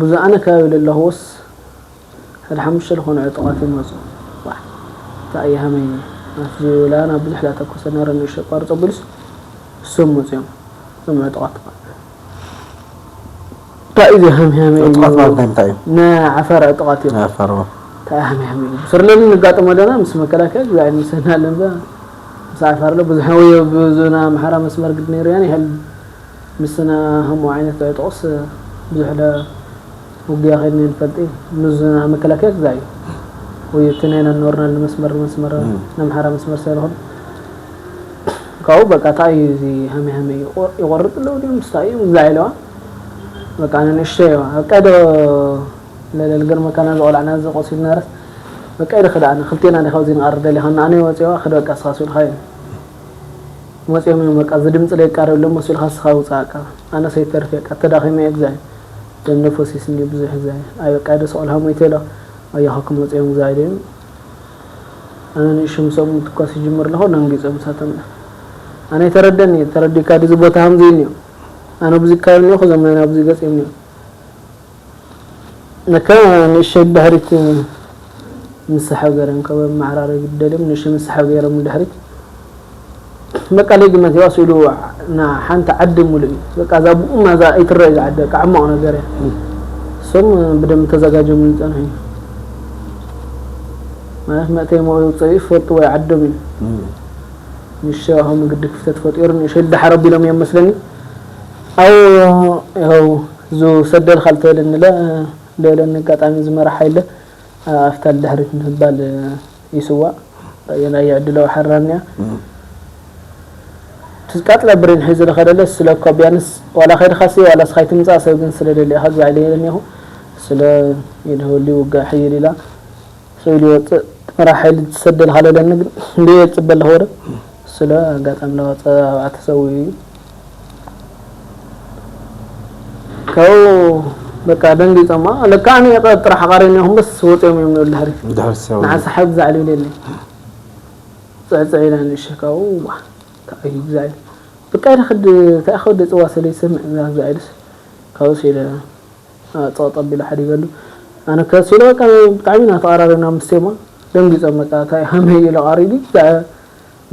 ብዙ ኣነ ከባቢ ለለኹዎስ ሓደ ሓሙሽተ ዝኾኑ ዕጡቓት ይመፁ ዋዕ እንታይ እየ ሃመይ ናፍዚ ወላ ናብ ብዙሕ ላተኮሰ ነረ ንእሽቶ ቋርፅ ኣቢሉስ እሶም መፅኦም እዞም ዕጡቓት እንታይ እዩ ሃምያመ እዩ? ዕጡቓት ማለት ናይ ምንታይ እዩ? ናይ ዓፋር ዕጡቓት እዮም። ናይ ዓፋር እዎ። እንታይ ሃምያመ እዩ? ብስርለኒ ንጋጠሞ ኣለና ምስ መከላከያ ግዛዕ ንምሰና ኣለንዛ ምስ ዓፋር ለ ብዙሕ ወይ ብዙ ናይ ኣምሓራ መስመር ግድ ነይሩ ያን ይህል ምስና ከምኡ ዓይነት ዕጡቕስ ብዙሕ ለ ውግያ ከይድና ንፈልጥ እዩ። ምስ ናይ መከላከያ ግዛዕ እዩ። ወይ እቲ ናይ ናኖርና መስመር መስመር ናይ ኣምሓራ መስመር ሰለኹን ካብኡ በቃ እንታይ እዩ እዚ ሃመ ሃመ ይቆርጥ ኣለዉ ድዮም ስታይ እዮም ግዛዕ ኢለዋ በቃ ኣነ ንእሽተይ እየዋ በቃ ዶ ለለል ገርመካ ናዚ ቆልዓ ናዚ ቆሲሉ ነረስ በቃ ኢደ ክዳ ኣነ ክልቴና ዲኻ ኣብዚ ንቐርብ ደሊኻ እና ኣነ ወፂዋ ክድ በቃ ስኻ ስልካ እዩ መፂኦም እዮም በቃ እዚ ድምፂ ለይቃረብ ሎ መሲልካ ስኻ ውፃእ በቃ ኣነ ሰይተርፍ በቃ ተዳኺመ እየ ግዛዕ ደም ነፈሲስ እንዲ ብዙሕ ግዛዕ ኣይ በቃ ኢደ ስቆልካ ሞይተ ኢሎ ኣያኻ ክመፂኦም ግዛዕ ድዮም ኣነ ንእሽቶ ምስኦም ምትኳስ ይጅምር ኣለኹ ደንጊፆ ምሳቶም ኣነ ይተረደኒ ተረዲካ ድዚ ቦታ ሃምዚ እኒኦ ኣነ ብዙ ካዮ እኒኦ ክዞም ናይና ብዙ ገፂኦም እኒኦ ለካ ንእሽቶ ድሕሪት ምስ ሓገረን ካብ መዓራረቢ ደልዮም ንእሽቶ ምስ ሓገሮም ድሕሪት በቃ ለይ ግመት ይዋ ስኢሉ ና ሓንቲ ዓዲ ሙሉእ እዩ በቃ እዛ ብኡ ማዛ ኣይትረእ እዛ ዓዲ በቃ ዓማቕ ነገር እያ እሶም ብደንብ ተዘጋጆም ዝፀንሑ እዩ ማለት መእተይ መውፅኢ ይፈልጥዎ ዓዶም እዩ ንእሽቶ ከምኡ ግዲ ክፍተት ፈጢሩ ንእሽቶ ዳሓር ኣቢሎም እዮም መስለኒ ኣው ያው ዙ ሰደልካ ልተበለኒ ለ ልበለኒ ኣጋጣሚ ዝመራሕ ሓይለ ኣብታ ድሕሪት ምትባል ይስዋእ የናይ ዕድለው ሓራን እያ ትዝቃጥላ ብሬን ሒዙ ዝኸደለ ስለ እኳ ቢያንስ ዋላ ከድኻሲ ዋላ ስኻይ ትምፃእ ሰብ ግን ስለ ደሊኻ ግዛዕ ኢለ ነለኹ ስለ ይድህበሉ ይውጋእ ሕይል ኢላ ስኢሉ ይወፅእ እቲ መራሕ ሓይሊ ዝሰደልካ ለለኒ ግን እንደ የፅበ ኣለኹ ወረ ስለ ኣጋጣሚ ለወፀ ኣብኣ ተሰዊኡ እዩ ካብኡ በቃ ደንጊፆማ ለካ ኣነ ጥራሕ ቃሪኒኹም በስ ወፂኦም እዮም ንብል ድሕሪ ድሕሪ ሰው ንዓሳ ሓብ ዛዕሊ ኢለኒ ፅዕፅዕ ኢላ ንእሸ ካብኡ ዋ እንታይ እዩ ግዛዕ በቃ ኢለ ክዲ እንታይ ክወዲ ፅዋ ሰለ ይሰምዕ ግዛዕ ኢልስ ካብኡ ሲለ ፀቕጠ ኣቢሉ ሓዲገሉ ኣነ ከሲሉ በቃ ብጣዕሚ ኢና ተቐራሪብና ምስቴማ ደንጊፆም በቃ እንታይ ሃመይ ኢለ ቃሪዲ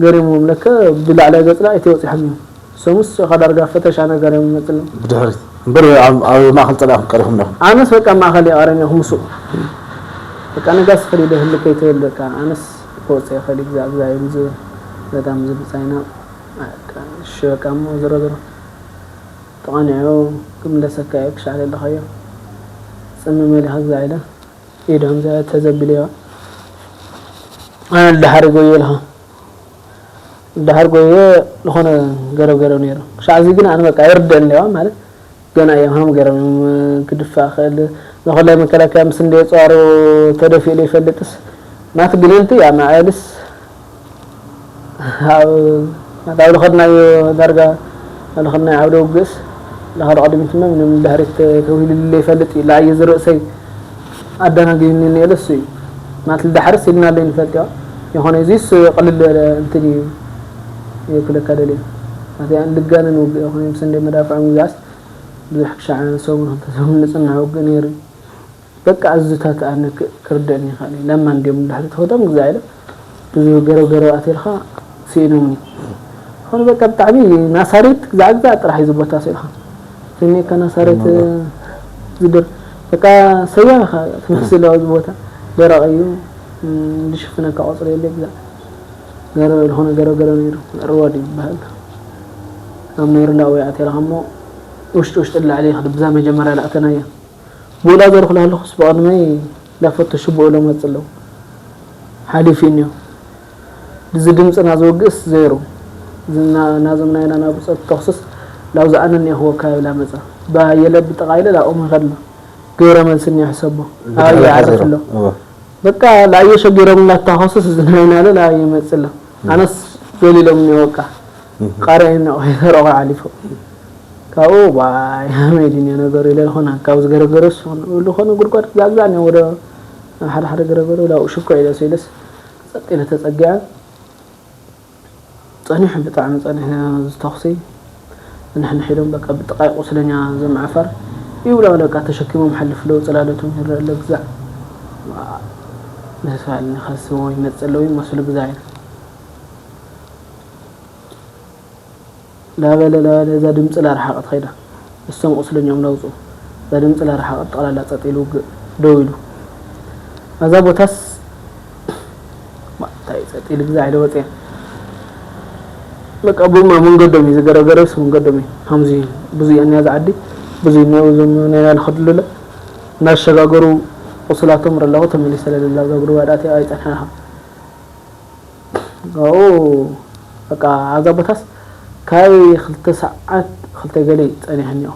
ገሪሞም ለከ ብላዕላይ ገፅላ ኣይተወፂሖም እዮም እሶምስ እኻ ዳርጋ ፈተሻ ነገር እዮም ይመፅሎም ብድሕሪት እምበር ኣብ ማእኸል ፀላእኹም ቀሪኹም ዲኹም ኣነስ በቃ ማእኸል ይቐረኒ ኢኹ ምስኡ በቃ ነጋስ ክሪደ ህልከይ ትብል በቃ ኣነስ ክወፅእ ይኽእል እዩ ግዛዕ ግዛዕ እዩ ዝብል በጣም ዝብፃይና እሺ በቃ እሞ ዝሮ ዝሮ ተቐኒዑ ክምለሰካ እየ ክሻዕ ዘለኻዮ ፅምም ኢለ ግዛዕ ኢለ ኢዶም ተዘቢለዮ ኣነ ልዳሓር ይጎዮ ኢልኻ ድሓር ጎየ ዝኾነ ገረብ ገረብ ነይሩ። ክሻዕ እዚ ግን ኣነ በቃ ኣይርደአን ነዋ ማለት ገና እዮም ሃም ገረብ እዮም ክድፋእ ክእል ንኾላይ መከላከያ ምስ እንደ የፅዋሩ ተደፊኡ ይፈልጥስ ናት ግንንቲ እያ መዐልስ ኣብ ናት ኣብ ልኸድናዮ ዳርጋ ኣብ ልኸድናዮ ዓውደ ውግእስ ለኸድ ቅድሚት ምንም ድሕሪት ተውሂልለ ይፈልጥ እዩ ለኣየ ዝርእሰይ ኣደናጊኒ ነለ እሱ እዩ። ማለት ድሓርስ ኢልና ኣለይ ንፈልጥ እያ። የኾነ እዚስ ቅልል በለ እንትን እዩ ይብለካ ደልየ። ማለት ያን ልጋነን ውግእ የኾነ ምስ እንደ መዳፍዖም ግዛስ ብዙሕ ክሻዕ ሰሙን ክልተ ሰሙን ንጽንሕ ውግእ ነይሩ። በቃ ኣዝታት ኣነ ክርደእኒ ይኽእል እዩ። ለማ እንዲዮም ድሕሪ ተኸዶም ግዛ ኢለ ብዙ ገረብ ገረብ ኣትልካ ስኢኖምኒ። ኾነ በቃ ብጣዕሚ ናሳሪት ግዛዕ ግዛዕ ጥራሕ እዩ ዝቦታ ስኢልካ ትኒካ ናሳሪት ዝድር በቃ ሰያም ኢኻ ትመስል ኣብዚ ቦታ ደረቕ እዩ። ዝሽፍነካ ቆፅሪ የለ ግዛዕ ገረብ ዝኾነ ገረብ ገረብ ነይሩ። ርዋድ ይበሃል ኣብ ነይሩ እንዳወይ ኣትልካ እሞ ውሽጢ ውሽጢ ላዕሊ ይኽድ ብዛ መጀመርያ ላእተናያ ብኡ ላዘርኩ ላለኹስ ብቐድመይ ላፈተሹ ብኡ ለመጽ ኣለዉ ሓሊፉ እኒኦ። እዚ ድምፅና ዝወግእስ ዘይሩ ናዞም ናይና ናብፀት ተኽስስ ላውዚ ኣነኒ ይኽወካ ይብላ መፃ ባየለ ብጥቓ ኢለ ላኦም ይኸድሎ ግብረ መልስኒ ይሕሰቦ ኣበየ ዓርፍ ኣሎ በቃ ላየ ሸጊሮም እናታኸስስ እዚ ናይና ለ ላየ መፅሎ ኣነስ ዘሊሎም እኒኦ በቃ ቃርያ እኒኦ ከይተረቑ ሓሊፎም ካብኡ ዋይ ሃመይ ድንዮ ነገሩ ኢለ ዝኾነ ካብ ዝገረገረስ ዝኾነ እሉ ኾነ ጉድጓድ ዛግዛዕ እኒኦ ወደ ሓደ ሓደ ገረገሩ ላብኡ ሽኮ ኢለ ስኢለስ ጸጥ ኢለ ተጸጊዐ ጸኒሑ ብጣዕሚ ጸኒሑ ዝተኹሲ ንሕንሕ ኢሎም በቃ ብጥቓይ ቁስለኛ ዘምዓፋር ይብላ በቃ ተሸኪሞም ሓልፍ ለው ጽላለቶም ይረአ ኣሎ ግዛዕ ንሳልኒ ከስቦ ይመጽእ ኣለዉ ይመስሉ ግዛዕ ላበለ ላበለ እዛ ድምፂ ላረሓቐት ኸይዳ እሶም ቁስለኛኦም ላውፅኡ እዛ ድምፂ ላረሓቐት ጠቕላላ ፀጥ ኢሉ ውግእ ደው ኢሉ ኣዛ ቦታስ እንታይ ፀጥ ኢሉ ግዛ ኢለ ወፅያ በቃ ቡማ መንገዶም እዩ ዝገረገረስ መንገዶም እዩ ከምዚ ብዙ እያ እኒያ ዝዓዲ ብዙ እኒያው እዞም ናይና ልኸድሉለ እናሸጋገሩ ቁስላቶም ረለኹ ተመሊሰ ለለላ እዛ ጉድጓድ ኣትያ ኣይፀንሐኻ ኣብኡ በቃ ኣብዛ ቦታስ ካይ ክልተ ሰዓት ክልተ ገለ ጸኒሐ እኒኦ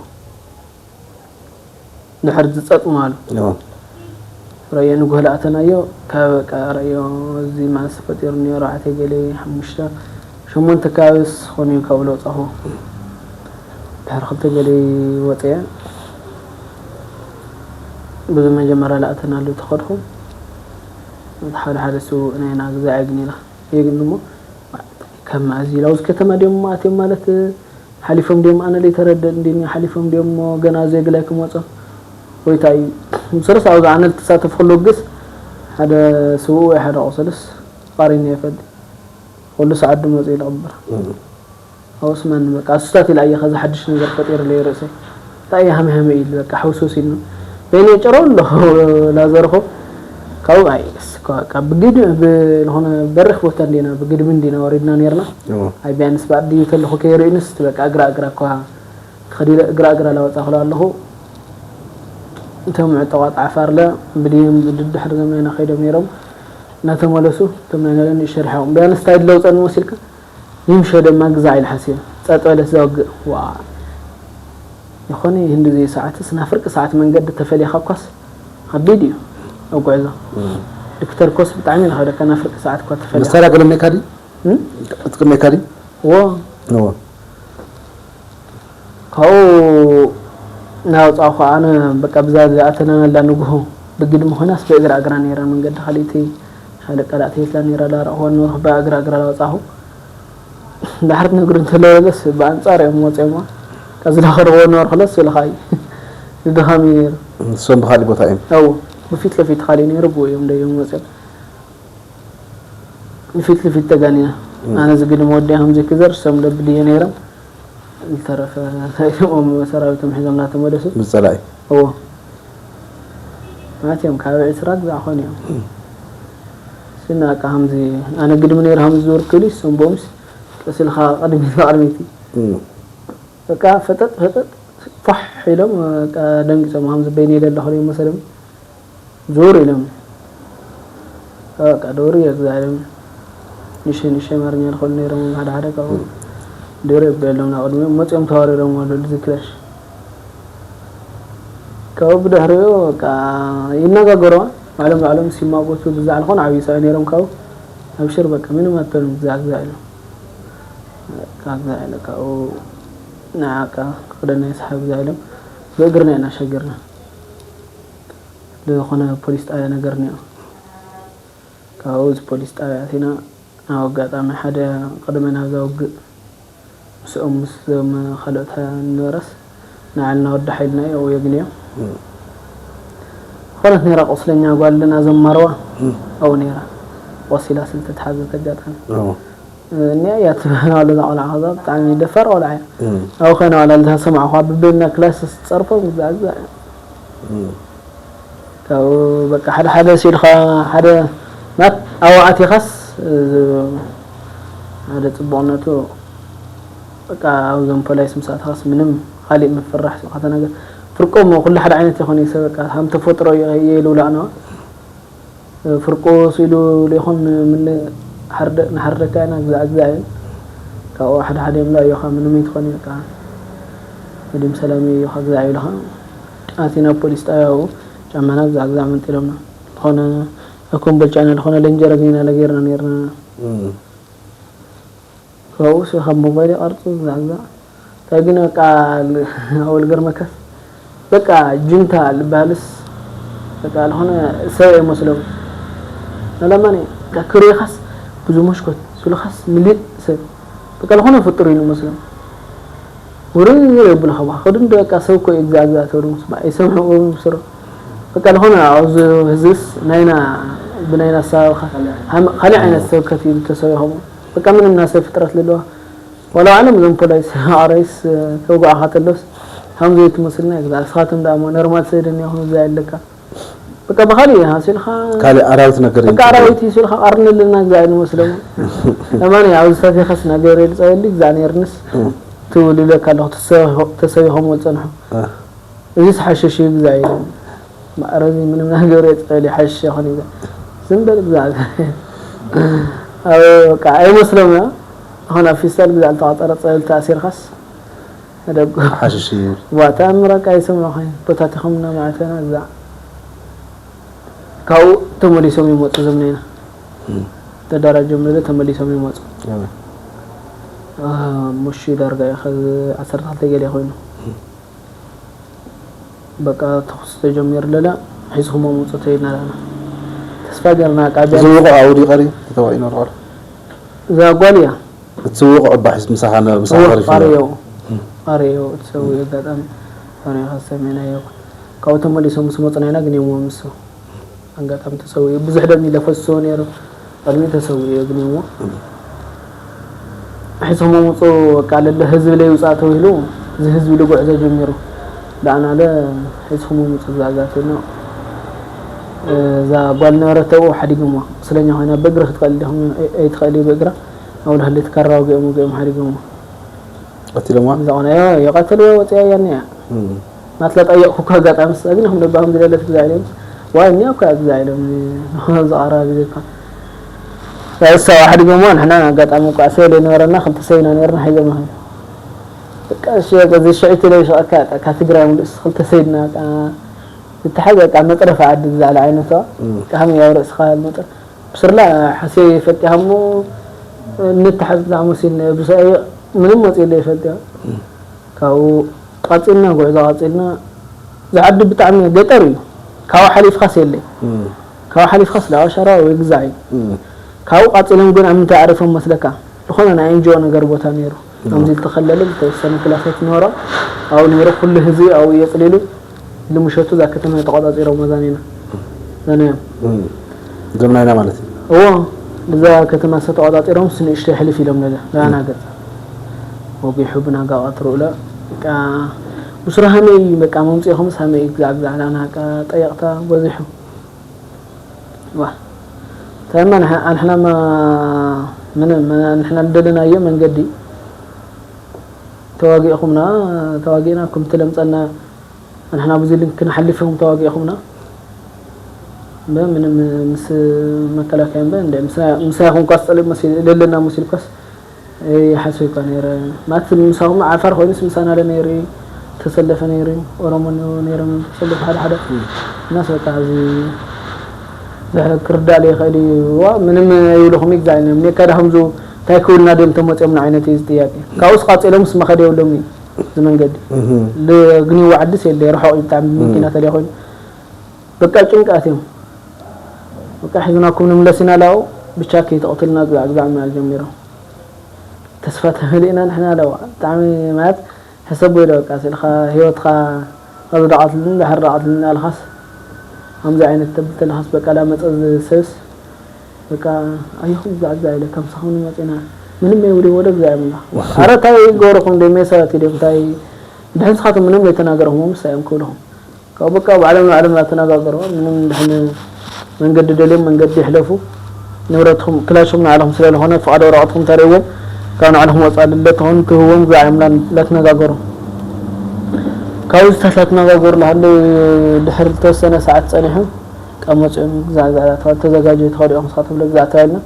ድሕር ዝጸጥ ማሉ ረዮ ንጉህ ለኣተናዮ ካብ በቃ ረዮ እዚ ማንስ ፈጢሩ እኒኦ ኣርባዕተ ገለ ሓሙሽተ ሸሞንተ ከባቢስ ኾኑ እዩ ካብኡ ለውጻኹ ድሕር ክልተ ገለ ወፅየ ብዙ መጀመርያ ለኣተናሉ ተኸድኹ ሓደ ሓደ ስውእ ናይና ግዛዕ ግን ኢላ የግን እሞ ከም እዚ ላውዝ ከተማ ድዮም ኣትዮም ማለት ሓሊፎም ድዮም ኣነ ለይተረደእ እንዲኒ ሓሊፎም ድዮም እሞ ገና ዘይግላይ ክመጾ ወይ እንታይ እዩ ምስርስ ኣብዚ ኣነ ልተሳተፍ ክሉ ግስ ሓደ ስውእ ወይ ሓደ ቆሰልስ ቃሪና ይፈልጥ ኩሉ ሰዓት ድመጽ ይልቕበር ኣውስመኒ በቃ እሱታት ኢላ እየ ከዚ ሓድሽ ነገር ፈጢርለይ ርእሰይ እንታይ እየ ሃመ ሃመ ኢሉ በቃ ሕውስውስ ኢልና በይነ ጨሮ ኣለኹ ላዘርኹ ካብኡ ኣይ እስኳ በቃ ብግድ ዝኾነ በሪኽ ቦታ እንዲና ብግድሚ እንዲና ወሪድና ነርና ኣይ ቢያንስ ብኣዲ ተለኹ ከይርእዩንስ በቃ እግራ እግራ እኳ ከዲለ እግራ እግራ ላወፃ ክሎ ኣለኹ እቶም ዕጠቋት ዓፋርለ ብድዮም ድድሕሪ ዘመና ከይዶም ነይሮም እናተመለሱ እቶም ናይ ናለ ንእሽተይ ርሒቖም ቢያንስ እንታይ ድለውፀኒ መሲልካ ይምሸ ደማ ግዛዕ ኢለ ሓሲበ ጸጥ በለት ዘውግእ ዋ ይኾነ ይህንዲ ዘይ ሰዓትስ ናብ ፍርቂ ሰዓት መንገዲ ተፈሊኻ እኳስ ከቢድ እዩ ኣብ ጉዕዞ ዶክተር ኮስ ብጣዕሚ ዝኸደካ ናብ ፍርቂ ሰዓት እኳ ተፈሊኻ መሳርያ ቅድሜካ ድዩ እቲ ቅድሜካ ድዩ ዎ ዎ ካብኡ ናውፃእኹ ኣነ በቃ ብዛ ዝኣተናናላ ንግሆ ብግድሚ ኮይናስ ብእግራ እግራ ነይራ መንገዲ ካልእቲ ሓደ ቀላእቲ ሂትላ ነይራ ዳረእኹ ወንበርኩ ብእግራ እግራ ናውፃእኹ ዳሕሪ ትነግሩ እንተለወለስ ብኣንፃር እዮም ወፂኦማ ከዚ ዳኸርዎ ነበርኩለስ ኢልካ እዩ ንድኻም እዩ ነይሩ ንሶም ብካሊእ ቦታ እዮም ኣው ብፊት ለፊት ካሊእ ነይሩ ብኡ እዮም ደዮም ወፂኦም ንፊት ንፊት ተጋኒና ኣነ ዝግድም ወዲያ ከምዚ ክዘር ሰም ለብል እየ ነይሮም ዝተረፈ ሰራዊቶም ሒዞም እናተመለሱ ብፀላኢ እዎ ማለት እዮም ካብ ዕስራ ግዛዕ ኾን እዮም ስና በቃ ከምዚ ኣነ ግድሚ ነይሩ ከምዚ ዝወርክሉ ሰም ቦምስ ቀስልካ ቅድሚት ቅድሚት በቃ ፈጠጥ ፈጠጥ ፋሕ ኢሎም ደንጊፆም ከምዚ በይነ የለ ኣለኹ መሰሎም ዙር ኢሎም በቃ ዶር እየ ግዛ ኢሎም ንእሽተይ ንእሽተይ ኣማርኛ ዝኽእሉ ነይሮም ሓደ ሓደ ካብኡ። ድሮ የበሎም ናብ ቅድሚኦም መፂኦም ተዋሪሮም ኣለሉ እዚ ክላሽ። ካብኡ ብድሕሪኡ በቃ ይነጋገሩዋ። ባዕሎም ባዕሎም ሲማጎቱ ግዛዕ ዝኾነ ዓብዪ ሰብኣይ ነይሮም ካብኡ። ኣብሽር በቃ ምንም ኣትበሉም ግዛዕ ግዛዕ ኢሎም። በቃ ግዛዕ ኢለ ካብኡ ንዓካ ክደና ይስሓብ ግዛዕ ኢሎም። ብእግርና ኢና ሸጊርና። ዝኾነ ፖሊስ ጣብያ ነገር እኒኦ። ካብኡ እዚ ፖሊስ ጣብያ ኣቲና ኣብ ኣጋጣሚ ሓደ ቅድመ ናብዛ ውግእ ምስኦም ምስዞም ካልኦት ነበረስ ንዓልና ወዲ ሓይልና እዩ ኣብኡ የግንዮ። ዝኾነት ነይራ ቁስለኛ ጓል ልና ዘማርዋ ኣብኡ ነይራ። ቆሲላ ስለ ዝተትሓዘት ኣጋጣሚ እኒኣ እያ ትበሃል ዋላ እዛ ቆልዓ ከዛ ብጣዕሚ ደፋር ቆልዓ እያ። ኣብኡ ኮይና ዋላ ልታ ሰማዕኳ ብብና ክላስ ዝፀርፎም ግዛዕ ግዛዕ እዩ። ካብኡ በቃ ሓደ ሓደ ሲልካ ሓደ ናት ኣብኡ ኣቲኻስ ሓደ ፅቡቕነቱ በቃ ኣብዞም ፖላይስ ምስ ኣተኻስ ምንም ካሊእ ምፍራሕ ስብሓተ ነገር ፍርቆም ኩሉ ሓደ ዓይነት ይኾነ ሰብ በቃ ሃም ተፈጥሮ እየ ልውላዕ ነዋ። ፍርቁ ስኢሉ ሌኹን ምን ንሓርደካ ኢና ግዛዕ ግዛዕ እዩ። ካብኡ ሓደ ሓደ እዮም ዛዮኻ ምንም ኣይትኾን እየ ከዓ ወዲም ሰላም እዮኻ ግዛዕ ይብልኻ። ኣቲና ፖሊስ ጣብያ ኣብኡ ጫማና ግዛዕ ግዛዕ መንጢሎምና ዝኾነ ኮምቦልቻ ኢና ዝኾነ ለንጀረ ግን ኢና ለጌርና ነርና። ካብኡ ሲ ካብ ሞባይል ይቐርፁ ግዛዕ ግዛዕ እንታይ ግን በቃ ኣወል ገርመከስ በቃ ጁንታ ልበሃልስ በቃ ዝኾነ ሰብ ኣይመስሎም። መለማኒ ክሪኻስ ብዙ መሽኮት ስሉኻስ ምልእ ሰብ በቃ ዝኾነ ፍጡር እዩ ዝመስሎም። ውርር የብሉ ካብ ከዱ እንደ በቃ ሰብ እኮ እዩ ግዛዕ ግዛዕ ተብሉ ምስ ኣይሰምዑ ስሮ በቃ ዝኾነ ኣብዚ ህዝብስ ናይና ብናይና ኣሰባብኻ ካልእ ዓይነት ሰብ ከፊሉ ተሰቢኾም በቃ ምንም ናሰብ ፍጥረት ልለዋ ዋላ ባዕሎም እዞም ፖላይስ ኣራይስ ተውጋዕኻ ተሎስ ከም ዘይትመስልና እዩ ግዛዕ ንስኻትም ደኣ እሞ ነርማል ሰይደን ያኹን እዛ የለካ በቃ ብኻሊእ ሃሲልካ ካልእ ኣራዊት ነገር እዩ በቃ ኣራዊት እዩ ሲልካ ቀርንልና ግዛዕ ንመስሎም ለማኒ ኣብዚ ሰፊኻስ ነገር የልፀየሉ ግዛዕ ነርንስ ትውልለካ ኣለኹ ተሰቢኾም ዝፀንሑ እዚስ ሓሽሽ እዩ ግዛዕ ኢሎም ማዕረዚ ምንም ነገር የፀል ሓሽሽ ይኾን ይዛ ዝም በል ግዛዕ ኣብ በቃ ኣይመስሎም ዝኾነ ኣብ ፊስታል ግዛዕ ዝተቋፀረ ፀብል ተኣሲርካስ ደጉ ሓሽሽ እዩ። ዋ ተኣምር በቃ ይሰምዑ ኸይ ቦታቲኹም እናማዕተና እዛ ካብኡ ተመሊሶም ይመፁ ዘምነና ተደራጆም ነለ ተመሊሶም ይመፁ ሙሺ ዳርጋ እዩ ከዚ ዓሰርተ ክልተ ገለ ኮይኑ በቃ ተኹስ ተጀሚሩ ለለ ሒዝኹሞ ምፁ ተይድና ለና ተስፋ ገርና ቃቢያ ዝውቑ ኣውዲ ቀሪ ተተዋኢኖ ረዋል እዛ ጓል እያ እቲ ዝውቑ ዕባሒስ ምሳኻ ምሳኻ ቀሪፉ ቀሪዮ ቀሪዮ እቲ ሰው ኣጋጣሚ ፈሪኻ ሰሜና ይኹን ካብኡ ተመሊሶም ምስ መፁ ናይና ግን እዮም ምስ ኣጋጣሚ ተሰዊኡ ብዙሕ ደም ኢለ ፈስሶ ነይሩ ቅድሚ ተሰዊኡ ግን እሞ ሒዞሞ ምፁ በቃ ለለ ህዝቢ ለይውፃእ ተባሂሉ እዚ ህዝቢ ኢሉ ጉዕዞ ጀሚሩ ዳኣናለ ሒዝኹሞ ምፁ ዛዛት ኢልና እዛ ጓል ነበረት ተብኡ ሓዲጎሞ ቁስለኛ ኮይና ብእግሪ ክትኸእል ዲኹም ኣይትኸእል ብእግራ ኣብ ልህሊ ትካራ ወጊኦም ወጊኦም ሓዲጎሞ ቀቲሎምዋ? እዛ ቆልዓ እያ የቐተልዋ ወፂኣ እያ እኒኣ ናትላ ጠየቕኩ እኳ ኣጋጣሚ ንሳ ግን ከም ልባ ከም ዝደለት ግዛ ኢለ ዋይ እኒኣ እኳ ግዛ ኢሎም ዝቐረባ ግዜ እኳ እሳ ሓዲጎምዋ ንሕና ኣጋጣሚ እኳ ሰብ ዘይነበረና ክልተ ሰብ ኢና ነርና ሒዞም ኸ በቃ እሺ በቃ እዚ ሽዒት ኢለ ይስቐካ በቃ ካብ ትግራይ ምልእስ ክልተ ሰብ ኢድና በቃ ዝተሓዘ በቃ መጥረፊ ዓዲ ዝዛዕለ ዓይነት ከመይ ኣብ ርእስኻ መጥረፊ ብስርላ ሓስየ ይፈልጥ እሞ ንተሓዝ ዝኣመሲል ብሰ ምንም ወፂለ ይፈልጥ ካብኡ ቀፂልና ጉዕዞ ቀፂልና ዝዓዲ ብጣዕሚ ገጠር እዩ ካብኡ ሓሊፍካስ የለይ ካብኡ ሓሊፍካስ ዳዋ ሸራ ወይ ግዛዕ እዩ ካብኡ ቀፂሎም ግን ኣብ ምንታይ ዓሪፎም መስለካ ዝኾነ ናይ ኤንጂኦ ነገር ቦታ ነይሩ ከምዚ ዝተኸለለ ዝተወሰነ ክላሳት ነበሮ ኣብኡ ነይሩ ኩሉ ህዝቢ ኣብኡ የፅሊሉ ልምሸቱ እዛ ከተማ ተቆፃፂሮም ዛኔና ዛኔና እም፣ ዘመናዊና ማለት እዩ። እዎ እዛ ከተማ ዝተቆፃፂሮም ንእሽተይ ሕልፍ ኢሎም ነለ ዛና ገፅ ወጊሑ ብናጋ ቀትሩ እለ በቃ ብስሩ ሃመይ በቃ መምፅኢኹምስ ሃመይ ግዛዕ ግዛዕ ላና በቃ ጠየቕታ በዚሑ ዋ ተማ ኣንሕናማ ምንም ንሕና እንደለናዮ መንገዲ ተዋጊእኹምና ተዋጊእና ኩም ትለምፀና ኣንሕና ብዙ ክንሓልፍ ኢኹም ተዋጊእኹምና እምበር ምንም ምስ መከላከያ እምበር እንደ ምሳይ ኮንኳስ ጸሊእ መሲል ለለና መሲልኳስ ይሓስብ እኳ ነይረ። ማለት ምሳኹም ዓፋር ኮይኑስ ምሳና ለ ነይሩ ተሰለፈ ነይሩ። ኦሮሞ ነይሮም ተሰለፈ ሓደ ሓደ እናስ በቃ እዚ ክርዳእ ይኽእል እዩ። ምንም ይብልኹም ይግዛእ ኔካ ዳህምዙ እንታይ ክብልና ድም ተመፅኦም ንዓይነት እዩ ዝጥያቄ። ካብኡስ ቃፂሎም ምስ መኸደ የብሎም እዩ እዚ መንገዲ። ግኒዋ ዓድስ የለ ርሑቕ እዩ ብጣዕሚ መኪና ተደያ ኮይኑ በቃ ጭንቃት እዮም። በቃ ሒዝናኩም ንምለስ ኢና ላው ብቻ ከይተቕትልና ግዛዕ ግዛዕ ምባል ጀሚሮም። ተስፋ ተመሊእና ንሕና ኣለዋ ብጣዕሚ ማለት ሕሰብ ወይ በቃ ስልካ ህይወትካ ኣብዚ ደቐትልን ድሕር ደቐትልን ኣልኻስ ከምዚ ዓይነት ተብል ተለኻስ በቃ ላመፀ ዝሰብስ በቃ ኣየኹም ግዛዕ ግዛዕ ኢለ ከምሳኹም ንመፅና ምንም የብሉ ወደ ግዛዕ የብላ። ኣረ እንታይ ገበረኹም ደ ሜሳት ኢለ እንታይ ድሕን ስኻትኩም ምንም ዘይተናገረኹም ምሳይ እዮም ክብልኹም ካብ በቃ ባዕሎም ንባዕሎም እናተነጋገሩ ምንም ድሕን መንገዲ ደልዮም መንገዲ ይሕለፉ። ንብረትኩም ክላሽኩም ንዓለኹም ስለ ዝኾነ ፍቓድ ወረቐትኩም ተርእዎም ካብ ንዓለኹም ወፃእ ድለ ተኾኑ ክህዎም ግዛዕ እዮም እናተነጋገሩ። ካብኡ ዝታት እናተነጋገሩ እናሃለዉ ድሕሪ ዝተወሰነ ሰዓት ፀኒሑ ካብ መፅኦም ግዛዕ ግዛዕ ተዘጋጀዩ ተኸዲኦም ስኻ ተብሎ ግዛዕ ተባልና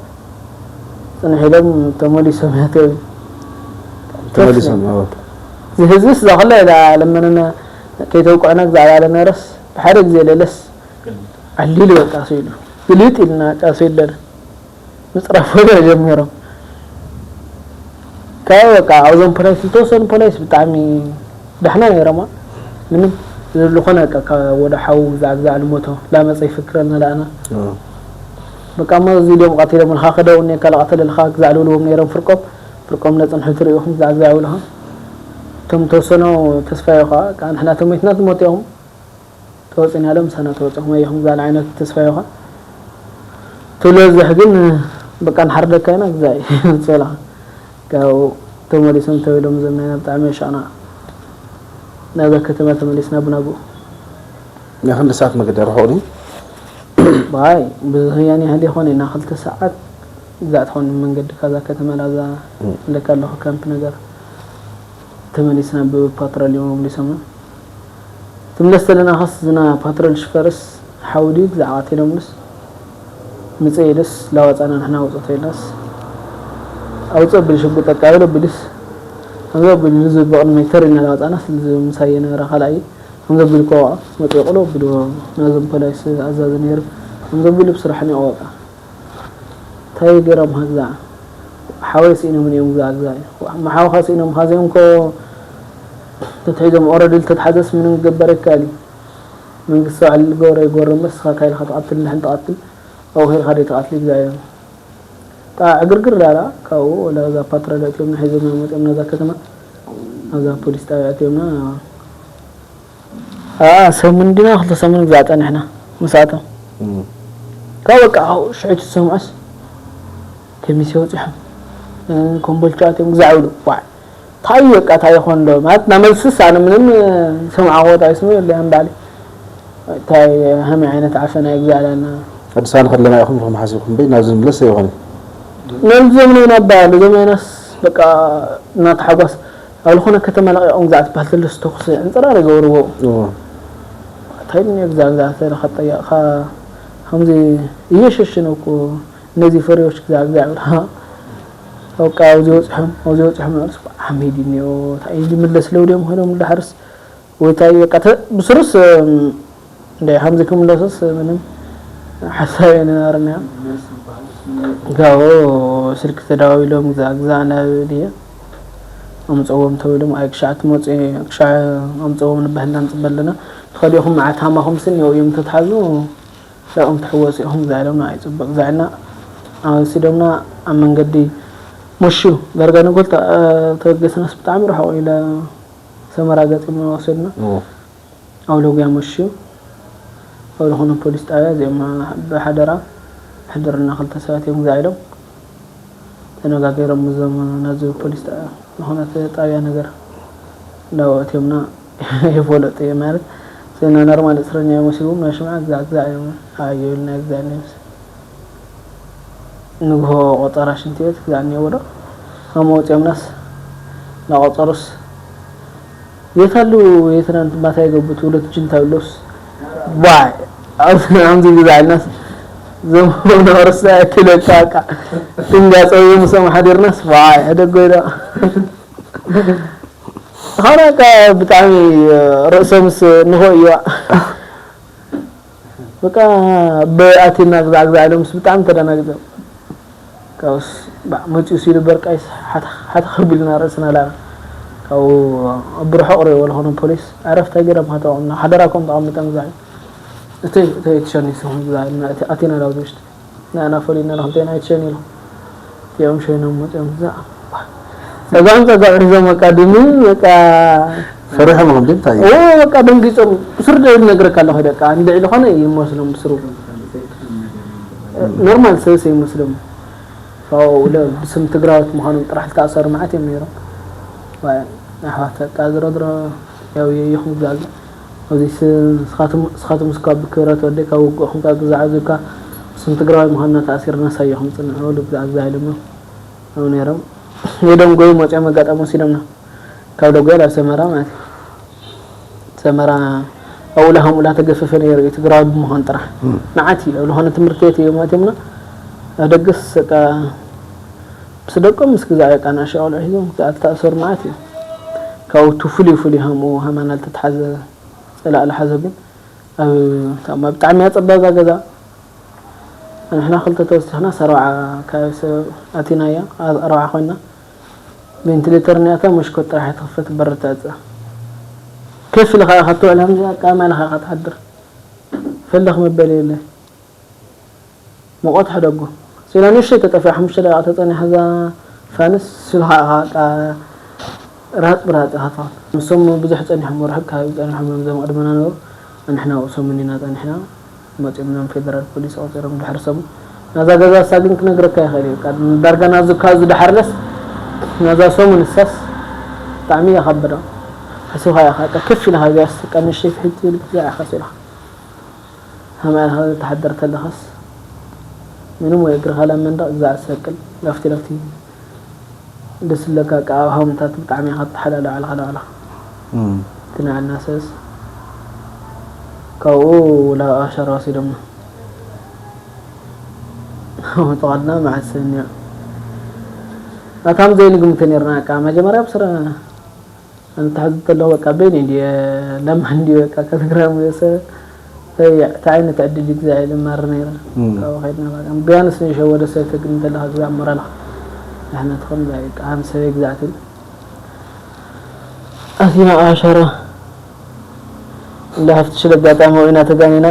ፅንሕ ኢሎም ተመሊሶም ያተው ተመሊሶም ዝህዝብስ ዛኸላ ኢላ ለመነና ከይተውቅዕና ግዛዕ ላለ ነረስ ብሓደ ግዜ ለለስ ዓሊሉ በቃ ስኢሉ ግልጥ ኢልና በቃ ስኢሉ ምፅራፍ ወደ ጀሚሮም ካብ በቃ ኣብዞም ፖላይስ ዝተወሰኑ ፖላይስ ብጣዕሚ ደሕና ነይሮማ ምንም ዝኾነ በቃ ወደ ሓው ግዛዕ ግዛዕ ልሞቶ ላመፀ ይፍክረልና ለኣና በቃ እሞ እዚ ድዮም ቀቲሎም ኢልካ ክደውኒ ካልእ ቀተለልካ ግዛዕ ልብልዎም ነይሮም ፍርቆም ፍርቆም ነፅንሑ ትሪኢኹም ግዛዕ ግዛዕ ይብልኻ እቶም ተወሰኖ ተስፋዮ ከዓ ከዓ ንሕና ተሞይትና ትሞት ኢኹም ተወፂና ኢሎም ምሳና ተወፂኹም ኣየኹም ግዛዕ ዓይነት ተስፋዮ ከዓ ትብሎ ዝሕ ግን በቃ ንሓርደካ ኢና ግዛዕ ይፅበልኻ ካብኡ ተመሊሶም ተቢሎም ዘምናይና ብጣዕሚ የሻቕና ናብዛ ከተማ ተመሊስና ብናብኡ ናይ ክንዲ ሰዓት መገዲ ርሑቕ ድዩ? ባይ ብዙሕ ያን ያህል ይኾን ኢና ክልተ ሰዓት ግዛዕ ትኾን መንገዲ ካዛ ከተማ ላዛ እንደካ ኣለኹ ካምፕ ነገር ተመሊስና ብፓትሮል እዮም መምሊሶምና ትምለስ ዘለና ኸስ ዝና ፓትሮል ሽፈርስ ሓውዲ ግዛዕ ቐቲሎምሉስ ምጽእ ኢሉስ ላወጻና ንሕና ውጽእ ተይልናስ ኣውጽእ ብል ሽጉጥ ኣቃበል ኣቢሉስ ከምዚ ኣቢሉ ንዝቢ ብቕድመይ ተር ኢልና ላወጻናስ ምሳይ የነበረ ካልኣይ ከምዚ ኣቢሉ ከወቓ መጽእ ቁሎ ኣቢሉ ናዞም ፖላይስ ኣዛዚ ነይሩ ከምዚ ኣቢሉ ብስራሕን ይቐወቃ እንታይ ገይሮም ሃግዛ ሓወይ ስኢኖምን እዮም ግዛ ግዛ እዩ መሓውኻ ስኢኖም ኻዚኦም ኮ ተትሒዞም ኦረዲ ልተትሓዘስ ምንም ክገበር ይከኣል እዩ መንግስቲ ባዕሉ ልገብሮ ይገብሮ እምበር ንስኻ እንታይ ኢልካ ትቐትል ንድሕን ትቐትል ኣብኡ ኸይድካ ደይ ትቐትል እዩ ግዛ እዮም ጣ ዕግርግር ዳላ ካብኡ ወላ እዛ ፓትሮል ኣእትዮምና ሒዞምና መፅኦም ናዛ ከተማ ናዛ ፖሊስ ጣብያ ኣእትዮምና ኣኣ ሰሙን ዲና ክልተ ሰሙን ግዛዕ ፀኒሕና ምሳቶም ካብ በቃ ኣብኡ ሽዑ ትሰምዖስ ከሚሴ ወፂሖም ኮምቦልቻ ኣትዮም ግዛዕ ይብሉ ዋዕ ታይ በቃ ታይ ይኾን ዶ ማለት ናመልስስ ኣነ ምንም ሰምዓ ኮታ ይስሙ የለ ኣምባሊ ታይ ሃመይ ዓይነት ዓፈና ይግዛዕ ኣለና ኣዲስ ኣበባ ንኸለና ኢኹም ኢልኩም ሓሲብኩም በይ ናብዚ ንምለስ ኣይኾነ ነዚ ዘምነይና ኣባ ነዞም ያናስ በቃ እናተሓጓስ ኣብ ዝኾነ ከተማ ለቒቖም ግዛዕ ትበሃል ተለስ ተኹሲ ዕንፅራር ይገብርዎ እንታይ ድንዮ ግዛዕ ግዛዕ ተለካ ጠያቕካ ከምዚ እየሸሽነ እኮ እነዚህ ፈሪዎች ግዛዕ ግዛዕ ይብልካ በቃ ኣብዚ ወፂሖም ኣብዚ ወፂሖም ይብልስ ዓመይ ድንዮ እንታይ እዩ ዝምለስ ለው ድዮም ኮይኖም ዳሕርስ ወይ እንታይ በቃ ብስሩስ እንደ ከምዚ ክምለስስ ምንም ሓሳብ የነበረና ጋቦ ስልኪ ተዳዊሎም ግዛዕ ግዛዕ ናብ ድየ ኣምፀዎም ተብሎም ኣይ ክሻዕ ትመፁ ክሻዕ ኣምፀዎም ንባህልና ንፅበ ኣለና ትኸዲኹም መዓት ሃማኹም ስኒ እዮም ተትሓዙ ላኦም ትሕወሱ ኢኹም ግዛዕ ኢሎምና ኣይፅቡቅ ግዛዕና ኣወሲዶምና ኣብ መንገዲ መሹ ዳርጋ ንጎል ተበገስናስ ብጣዕሚ ርሑቕ ኢለ ሰመራ ገፂምና ወሰድና ኣብ ሎግያ መሽዮም ኣብ ዝኾነ ፖሊስ ጣብያ እዚኦም ብሓደራ ሕድርና ክልተ ሰባት እዮም ግዛ ኢሎም ተነጋገሮም እዞም ናዚ ፖሊስ ጣብያ ዝኾነ ጣብያ ነገር እንዳወእትዮምና የፈለጡ እየ ማለት ስና ኖርማል እስረኛ እዮም ወሲቦም ናይ ሽምዓ ግዛ ግዛ እዮም ኣዮ ኢልና ግዛ ኢልና ይምስ ንግሆ ቆፀራ ሽንቲ ቤት ግዛ እኒአዎ ዶ ከም ወፂኦምናስ እንዳቆፀሩስ የት ኣለዉ የትናንት ማታ የገቡ ትብሎ ትጅንታ ብሎስ ዋይ ኣብዚ ግዛዕልናስ ዘመና ርሳ ክለካ ቃ ትንጋጸው ምስኦም ሓዲርናስ ዋይ ሕደጎ ኢሎ ኻና ቃ ብጣዕሚ ርእሶምስ ንኾ እዩ በቃ ብኣቲና ግዛዕ ግዛዕ ኢሎምስ ብጣዕሚ ተደናግጸ ካብስ መፂኡ ሲሉ በርቃይስ ሓታ ከቢልና ርእስና ላና ካብኡ ብርሑቕ ሪእዎ ዝኾነ ፖሊስ ዕረፍታ ገይሮም ሃተቆምና ሓደራኮም ተቐምጠም ግዛዕ እተይ እተይ ትሸኒሱ ግዛዕ ኣቲና ላብዚ ውሽጢ ንኣና ፈሊና ንኽልቴና ኣይትሸኒ ኢሉ እቲኦም ሸይኖም መፅኦም እዛ ፀጋም ፀጋም ሒዞም በቃ ድሚ በቃ ፈሪሖም እዮም እንታይ ኦ በቃ ደንጊፆም ብስሩ ደ ነግረካ ኣለኹ ደቃ እንድዒ ዝኾነ ይመስሎም ብስሩ ኖርማል ሰብስ ይመስሎም ብስም ትግራዎት ምዃኖም ጥራሕ ዝተኣሰሩ መዓት እዮም ነይሮም ኣሕዋት በቃ ዝረድሮ ያው ይኹም ዛዛ ኣብዚ ስኻትም ስኻትም ስኳ ብክብረት ወደይ ካብ ውግእኹም ካብ ግዛዕ ዝብካ ስም ትግራዋይ ምዃንና ተኣሲርና ሳየኹም ፅንዑ ልብ ዝኣዛ ኢሎሞ ኣብ ነይሮም የደንጎዩ መፅኦም ኣጋጣሚ ወሲዶምና ካብ ደጎል ኣብ ሰመራ ማለት እዩ ሰመራ ኣብኡ ላሃም ኡላ ተገፈፈ ነይሩ እዩ ትግራዊ ብምዃን ጥራሕ መዓት እዩ ኣብ ዝኾነ ትምህርቲ ቤት እዮም ኣትዮምና ኣብ ደገስ በቃ ምስ ደቆም ምስ ግዛዕ በቃ ንኣሸ ቆልዑ ሒዞም ዝተኣሰሩ መዓት እዩ ካብኡ እቲ ፍሉይ ፍሉይ ሃምኡ ሃማና ዝተትሓዘ ፀላእ ዝሓዞ ግን ኣብ ታማ ብጣዕሚ እያ ፀባብ እዛ ገዛ ንሕና ክልተ ተወሲኽናስ ኣርባዓ ካብ ሰብ ኣቲናያ ኣርባዓ ኮይና ቬንቲሌተር እኒኣታ መሽኮት ጥራሕ ትኽፈት በሪ ተዕፅእ ከፍ ኢልኻ ኢኻ ትውዕል ከምዚኣ ኣቃማልኻ ኢኻ ትሓድር ፈለኽ መበሊ የለን ሙቐት ሕደጉ። ስኢና ንእሽተይ ተጠፊኣ ሓሙሽተ ደቂቃ ተጸኒሓ እዛ ፋንስ ስብሃ ኢኻ በቃ ራጥ ብራጥ ኢኻ ትኾን። ንሶም ብዙሕ ጸኒሖም ወርሒ ከባቢ ጸኒሖም እዮም እዞም ቅድመና ነበሩ። ንሕና ኣብኡ ሰሙን ኢና ጸኒሕና። መጺኦም እዮም ፌደራል ፖሊስ ቆጺሮም ድሕሪ ሰሙን። ናዛ ገዛ እሳ ግን ክነግረካ ይኽእል እዩ። በቃ ዳርጋ ናዙ እካ ዝደሓርለስ ናዛ ሰሙን እሳስ ብጣዕሚ እያ ከብዳ። ሓሲብካ ኢኻ በቃ ከፍ ኢልካ እዚኣስ በቃ ንእሽተይ ፍሕት ትብል እዚኣ ኢኻ ስኢልካ። ሃማይ ሃማይ ተሓደር ተለኻስ ምንም ወይ እግርኻ ላብ መንደቕ ግዛዕ ትሰቅል ላፍቲ ላፍቲ ደስ ዝብለካ ኣቀባብሃ ምታት ብጣዕሚ ኢኻ ትተሓላለ ባዕልኻ ንባዕልኻ እቲ ንዓና ሰስ ካብኡ ላብ ኣሸራ ወሲዶምና ጠቓልና መዓት ሰብ እኒኦ ኣታም ዘይንግምተ ነርና በቃ መጀመርያ ብስረ ኣነ ተሓዝብ ተለኹ በቃ በይነይ ድየ ለማን ድዩ በቃ ከትግራም ወሰ እንታይ ዓይነት ዕድል እዩ እግዚኣብሔር ይማር ነይረ ካብኡ ከድና በቃ ቢያንስ ንሸወደ ሰብ ተግኒ ተለኻ እግዚኣብሔር ሞራልኻ ንሕና ትኾን በቃ ሃም ሰበይ ግዛዕትን ኣቲና ኣሸራ እንዳ ሃፍቲ ሽለ ኣጋጣሚ ወኢና ተጋኒና